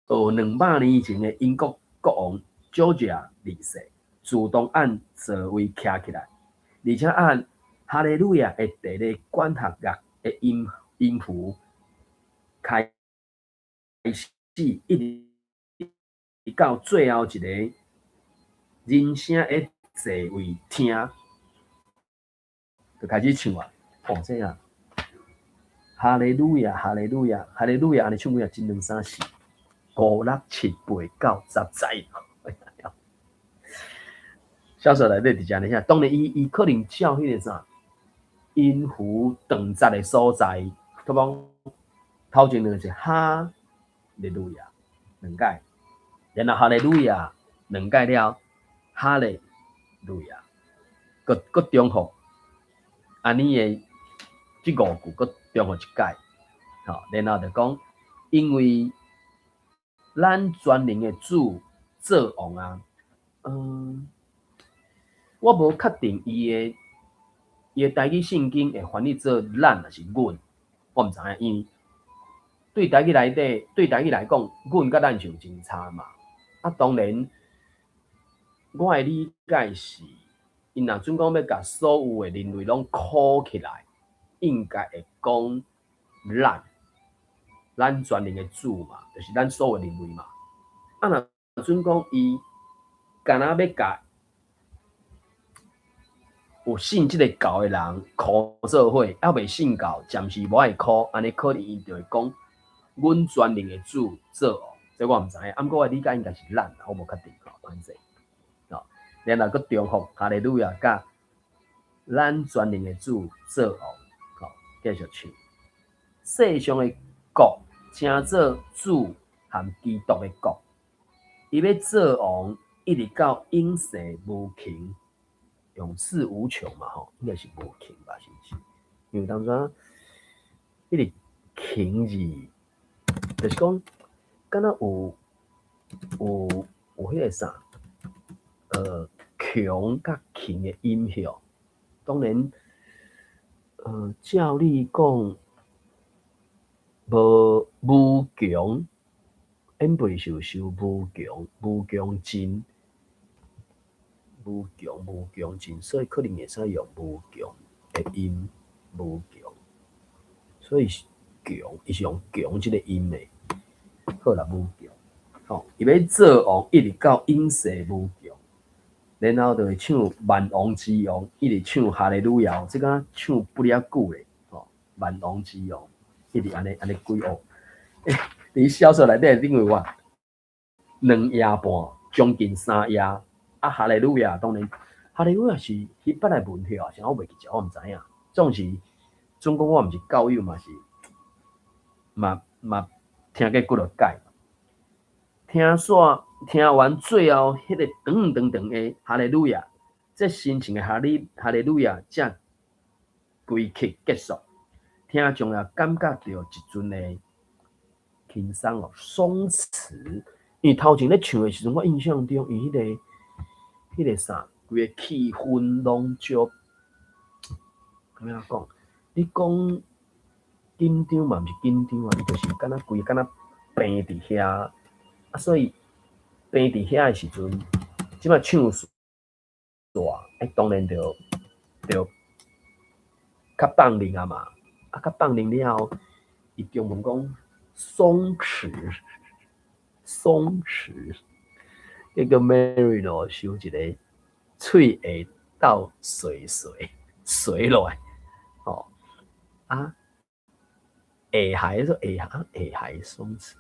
學200年前的英國國王喬治二世自動按座位徛起來，而且按哈利路亞的第二管弦樂的音符開始，一直到最後一個人聲的座位聽，就開始唱啊！哦，這啊，哈利路亞，哈利路亞，哈利路亞，按呢唱幾啊？一兩三四五六七八九十十。小說內底就是按呢寫，當然伊可能照彼個啥音符斷節的所在，比如講頭前兩個是哈利路亞兩擺，然後哈利路亞兩擺了，哈利路亞，閣閣重複，按呢的這五句閣重複一擺，吼，然後就講，因為咱全能的主做王啊，我無確定伊的台語聖經會翻譯做咱抑是阮，我毋知影，因為對台語內底，對台語來講，阮佮咱是有真差嘛。啊，當然，我的理解是，𪜶若準講欲共所有的人類攏箍起來，應該會講咱，咱全能的主嘛，就是咱所有人類嘛。啊，若準講伊敢若欲共有信這個教的人箍做伙，猶未信教，暫時無愛箍，按呢可能伊就會講，阮全能的主做王，這我毋知影。啊，毋過我理解應該是咱，我無確定吼，歹勢。吼，然後閣重複哈利路亞，佮咱全能的主做王，吼，繼續唱。世上的國稱做主和基督的國，伊欲做王，一直到永世無窮。永世無窮嘛，吼，應該是無窮吧，是毋是？因為當陣，彼個窮字，就是講，敢若有彼個啥，窮佮窮的音響。當然，照理講，無窮，演貝受受無窮，無窮盡。無窮無窮盡，所以可能會使用無窮的音，無窮，所以是窮，伊是用窮這個音的。好啦，無窮，吼，伊欲做王，一直到永世無窮，然後就會唱萬王之王，一直唱哈利路亞，這敢唱不了久咧，吼，萬王之王，一直按呢按呢幾學。欸，佇小說內底頂為我2頁半，將近3頁。啊，哈利路亞當然，哈利路亞是希伯來文學啊，啥我袂記得，我毋知影。總是總講我毋是教友嘛是，嘛嘛聽過幾落擺。聽煞聽完最後彼個長長長的哈利路亞，這深情的哈利路亞才規曲結束。聽眾也感覺著一陣的輕鬆哦，鬆弛。因為頭前咧唱的時陣，我印象中伊彼個啥，規个氣氛攏足，按怎講？你講緊張嘛，毋是緊張啊，伊就是敢若規敢若病佇遐，啊，所以病佇遐的時陣，這擺唱煞，欸，當然就較放靈啊嘛，啊，較放靈了後，伊中文講鬆弛，鬆弛，結果 Marino 收一个喙下鬥垂垂垂落來，吼，啊，下頦說下頦下頦鬆弛，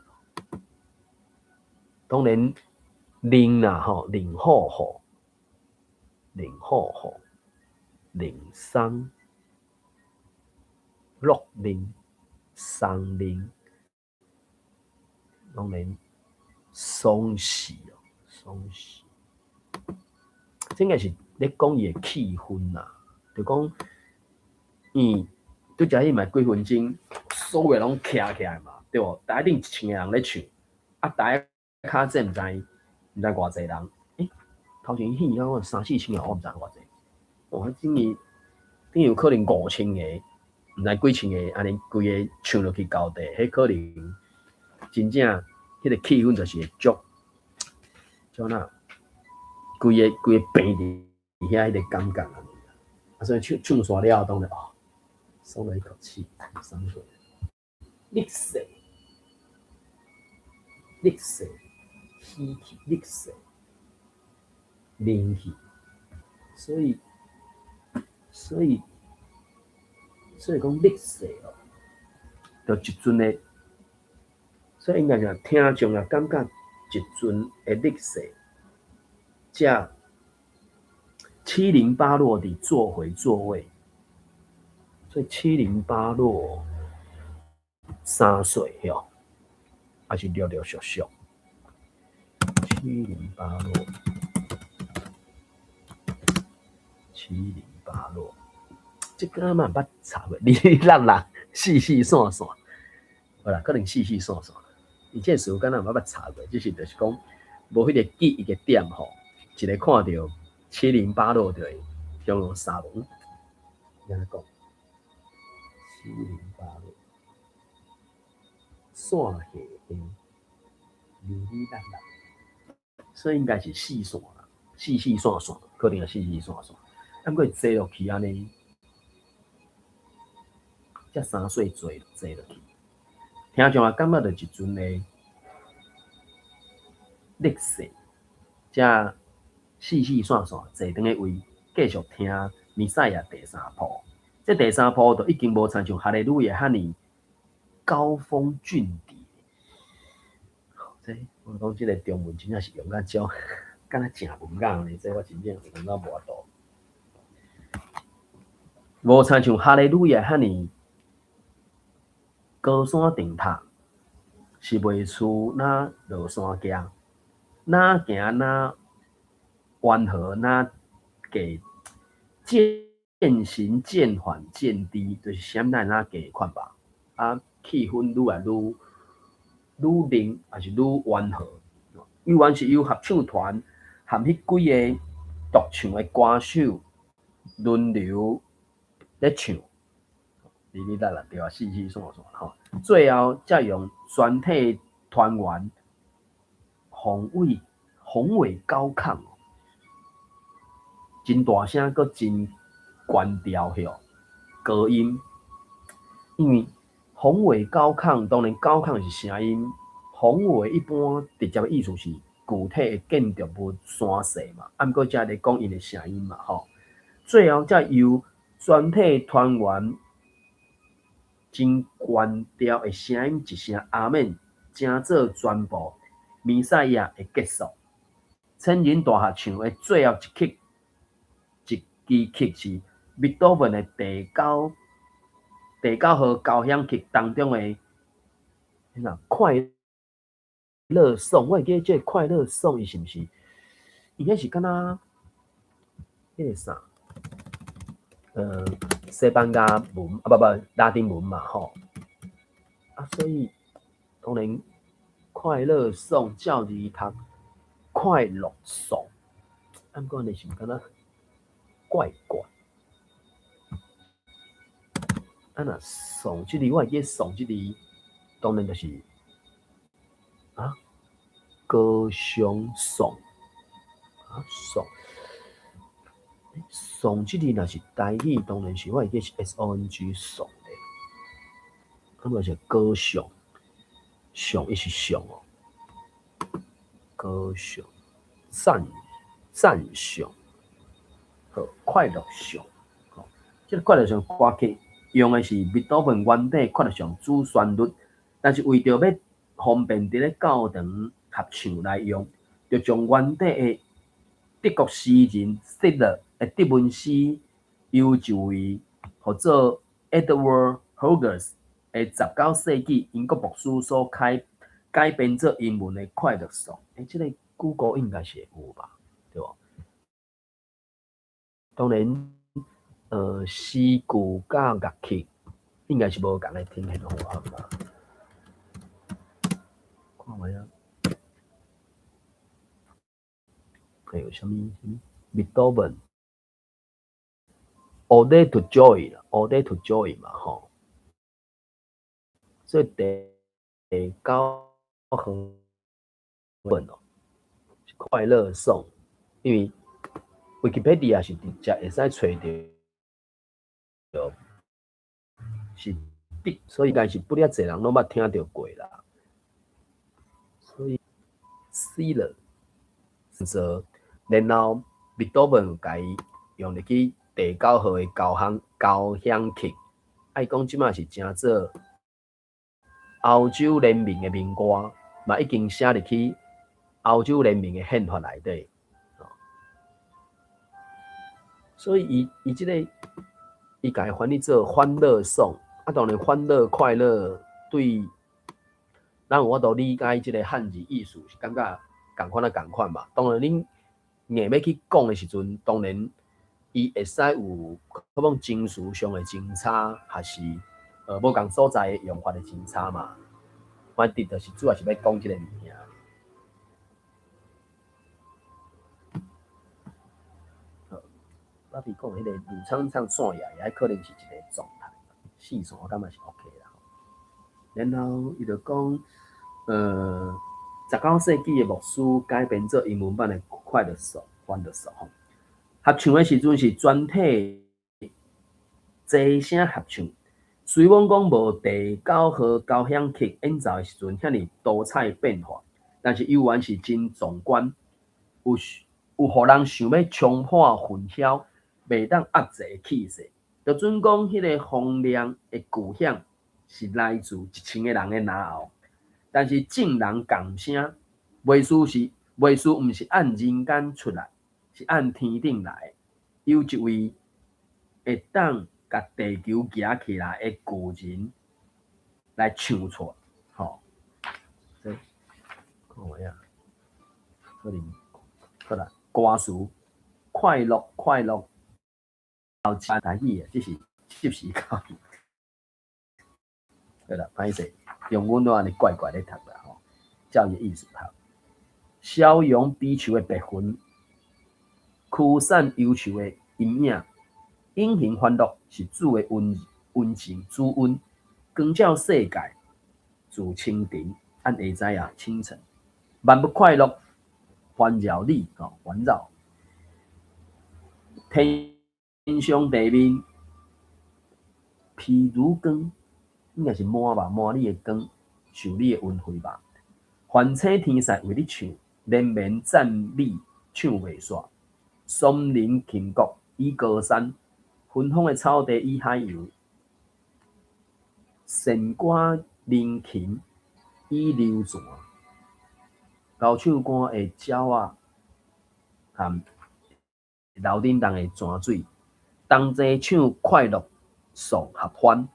當然靈啦吼，靈好好，靈好好，靈鬆，落靈，鬆靈，當然鬆弛哦，鬆弛，這應該是咧講伊的氣氛啦，就講伊拄才彼嘛幾分鐘，所有攏徛起來嘛，對無？台頂1000個人咧唱，啊，台跤這毋知偌濟人，欸，頭前戲我三四千個，我毋知偌濟，哇，等於等於有可能5000個，毋知幾千個，按呢規个唱落去高地，彼可能真正彼个氣氛就是會足，怎啊？規个規個病佇遐彼個感覺啊，啊，所以唱唱煞了後，當然哦，鬆了一口氣，鬆了。綠色，綠色，喜氣，綠色，靈氣，所以講綠色哦，就一陣的，所以應該是聽眾啊，感覺一陣的綠色，才七零八落地坐回座位，所以七零八落三歲吼，還是陸陸續續，七零八落，七零八落，這個嘛捌查過，哩哩啦啦，四四散散，好啦，可能四四散散，伊這個詞敢若捌查過，只是就是講無彼個記憶的點吼，一个看著七零八落就會中落三文，按怎講？七零八落，散下下，哩哩啦啦，所以應該是四散啦，四四散散，可能係四四散散。啊，毋過坐落去按呢，才三歲坐落去，聽眾也感覺著一陣的綠色，才四四散散坐轉去位，繼續聽彌賽亞第三譜。這第三譜就已經無親像哈利路亞遐爾高峰峻底。這我講這個中文真正是用甲少，敢若誠文雅呢，這我真正有感覺無法度。無親像哈利路亞遐爾高山頂塔，是袂輸若落山行，若行若彎河，若過漸行漸緩漸低，就是啥物若過款吧。啊，氣氛愈來愈愈冷，抑是愈溫和。猶原是由合唱團和彼幾个獨唱的歌手輪流咧唱，哩哩啦啦對啊，四四散散吼。最後才用全體團員宏偉高亢，真大聲，閣真懸調吼高音。因為宏偉高亢，當然高亢是聲音，宏偉一般直接的意思是具體的建築物山勢嘛。啊，毋過這咧講𪜶的聲音嘛吼。最後才由全體團員真懸調的聲音一聲阿們，成做全部彌賽亞的結束。千人大合唱的最後一曲，一支曲是貝多芬的第九號交響曲當中的彼個快樂頌。我會記得這個快樂頌，伊是毋是？伊彼是敢若彼個啥？西班牙文啊，不不，拉丁文嘛吼。啊，所以當然快樂頌照字讀快樂頌，啊，毋過按呢是毋敢若怪怪。啊，若 song 這字，我會記 song 這字，當然就是啊，歌唱頌啊頌，頌這字若是台語，當然是我會記是 SONG 頌的，啊，無是歌唱，唱伊是唱哦，歌唱讚讚賞，好快樂頌，吼，這个快樂頌歌曲用的是貝多芬原底快樂頌主旋律，但是為著欲方便佇咧教堂合唱來用，就將原底的德國詩人席勒的德文詩，由一位號做 Edward Hughes 的19世紀英國牧師所改改編做英文的快樂頌。欸，這个 Google 應該是會有吧？對無？當然，詩句佮樂器應該是無仝的呈現方法吧？看覓啊？還有啥物啥物？貝多芬，Ode to Joy 啦，Ode to Joy 嘛吼。所以第九號本哦，是快樂頌，因為 Wikipedia 是直接會使揣著，是的，所以應該是不了濟人攏捌聽著過啦。所以死了，做，然後貝多芬共伊用入去第九號的交響曲，按講這擺是成做歐洲聯盟的民歌，嘛已經寫入去歐洲聯盟的憲法內底。所以伊伊這个伊共伊翻譯做歡樂頌，啊，當然歡樂快樂對咱有法度理解這個漢字意思是感覺仝款仔仝款嘛。當然恁硬欲去講的時陣，當然伊會使有可能情緒上的真差，還是無仝所在的用法的真差嘛。反正就是主要是欲講這个物件。好，我佇講彼个呂倉唱線也，也可能是一个狀態，四線我感覺是 OK 啦。然後伊就講，19世紀的牧師改編做英文版的快樂頌、歡樂頌吼。合唱的時陣是全體齊聲合唱，雖罔講無第九號交響曲演奏的時陣遐爾多彩變化，但是猶原是真壯觀，有有予人想欲衝破塵囂，袂當壓制的氣勢。就準講彼个洪亮的巨響是來自1000個人的嚨喉，但是眾人仝聲，袂輸毋是按人間出來，是按天頂來。有一位會當共地球舉起來的巨人來唱出，吼。這看覓啊？可能好啦，歌詞快樂快樂，台語的，這是即時教育。對啦，歹勢，中文攏按呢怪怪咧讀啦吼，照伊意思讀。消融悲愁的白雲，驅散憂愁的陰影，隱形歡樂是主的溫溫情，主恩光照世界，自清晨按下知啊，清晨，萬物快樂環繞你，吼，環繞天上地面，譬如光，應該是滿吧，滿你的光，受你的恩惠吧。繁星天使為你唱，連綿讚美唱袂煞。松林渓谷與高山，芬芳的草地與海洋，善歌靈琴與流泉，高唱歌的鳥仔含樓頂洞的泉水，同齊唱快樂頌合歡。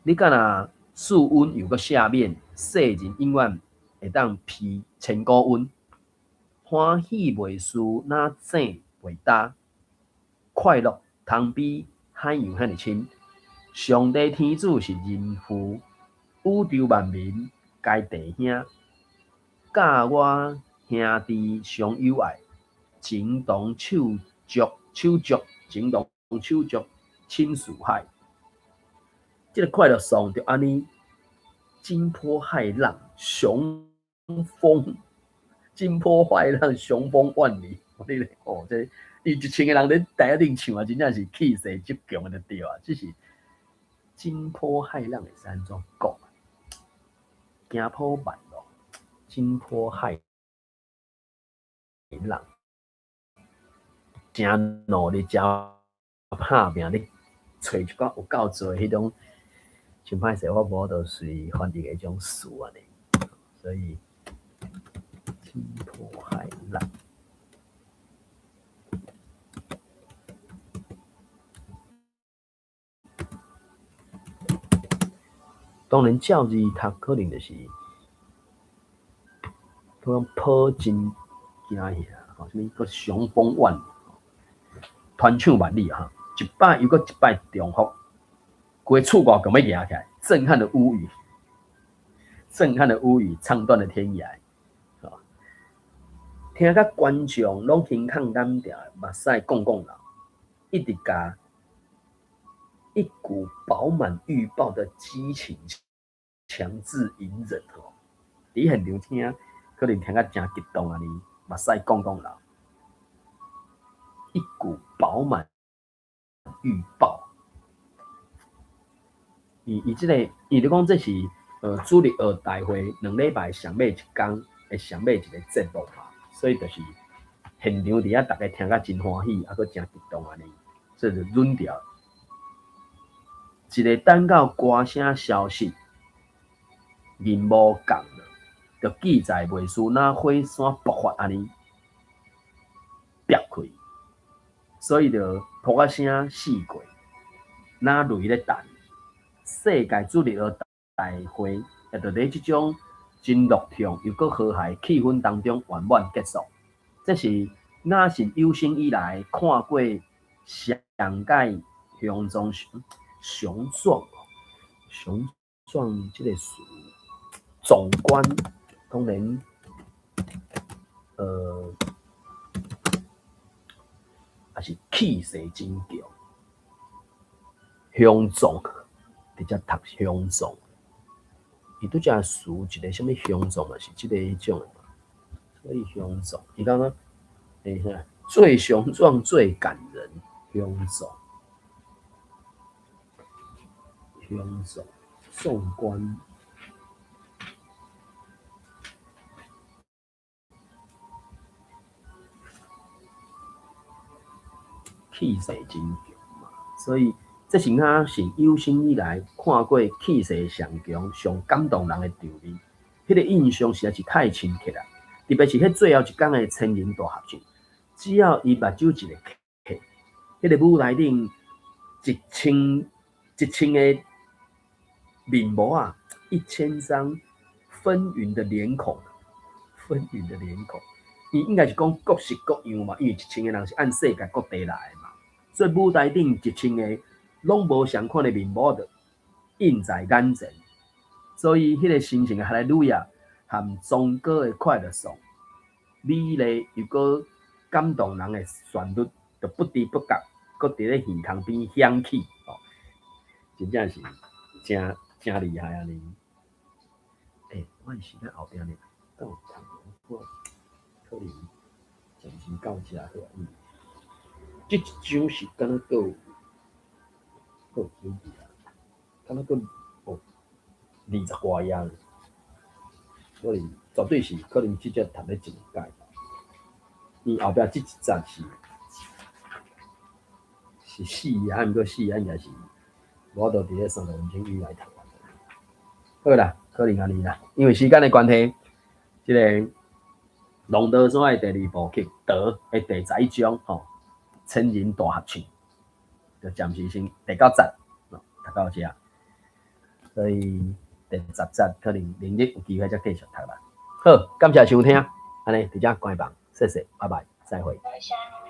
你敢若賜恩又閣赦免，世人永遠會當披千古恩。歡喜袂輸，若井袂焦，快樂通比海洋遐爾深。上帝天主是仁父，宇宙萬民皆弟兄，佮我兄弟相友愛，情同手足，手足情同手足深似海。這个快樂頌就按呢，驚波駭浪，雄風驚波駭浪，雄風萬里。你咧哦，這伊一千个人咧台仔頂唱啊，真正是氣勢足強的就對啊。只是驚波駭浪會使按怎講？驚波萬浪，驚波駭浪，誠努力，誠拍拚咧揣一寡有夠濟彼種，真歹勢，我無法度隨翻譯的彼種詞按呢，所以驚波駭浪。當然，照字讀可能就是，可能波真驚嚇，吼，啥物閣雄風萬里，傳唱萬里哈，一擺又閣一擺重複，規厝外強欲夯起來，震撼的烏雨，震撼的烏雨，唱斷了天涯，吼，聽甲觀眾攏胸空膽跳，目屎摃摃流，一直共一股飽滿欲爆的激情強制隱忍吼，佇現場聽，可能聽甲誠激動按呢，目屎摃摃流，一股飽滿欲爆。伊伊這个，伊咧講這是主日學大會2禮拜上尾一工的上尾一个節目嘛，所以就是現場佇遐逐家聽甲真歡喜，啊閣誠激動按呢，所以就忍掉。一个等到歌聲消失，面無仝了，就記載袂輸，若火山爆發按呢，爆開，所以就噗仔聲四過，若雷咧彈。世界主日學大會也就佇這種真樂暢又閣和諧氣氛當中圓滿結束。這是雅信有生以來看過上蓋雄壯雄壯雄壯這個詞壯觀，當然，也是氣勢真強，雄壯，直接讀雄壯。伊拄才詞一個啥物雄壯嘛，是這个彼種的嘛，所以雄壯，伊感覺，欸，最雄壯最感人，雄壯，雄壯，壯觀，氣勢真強嘛，所以這是我是有生以來看過氣勢上強、上感動人的場面，彼個印象實在是太深刻啦。特別是彼最後一工的千人大合唱，只要伊目睭一个瞌，彼个舞台頂一千個面模啊，1000張紛紜的臉孔，紛紜的臉孔，伊應該是講各式各樣嘛，因為一千個人是按世界各地來的嘛，所以舞台頂一千個攏無仝款的面模就映在眼前，所以彼個神聖的哈利路亞含頌歌的快樂頌，美麗又閣感動人的旋律，就不知不覺閣佇咧耳空邊響起，哦，真正是誠誠厲害按呢。欸，我是咧後壁呢，敢有讀我可能暫時到遮好啊。這一章是敢若閣有閣有幾字啊？敢若閣哦20外頁，可能絕對是可能至少讀咧一兩擺。伊後壁這一節是是四頁，毋過四頁應該是無法度佇咧30分鐘以內讀完。好啦，可能按呢啦，因為時間的關係，這个龍德山的第二部曲《德》的第11章吼，千人大合唱，就暫時先第九節，讀到遮，所以第10節可能明日有機會再繼續讀啦。好，感謝收聽，按呢佇遮關房，謝謝，拜拜，再會。多謝。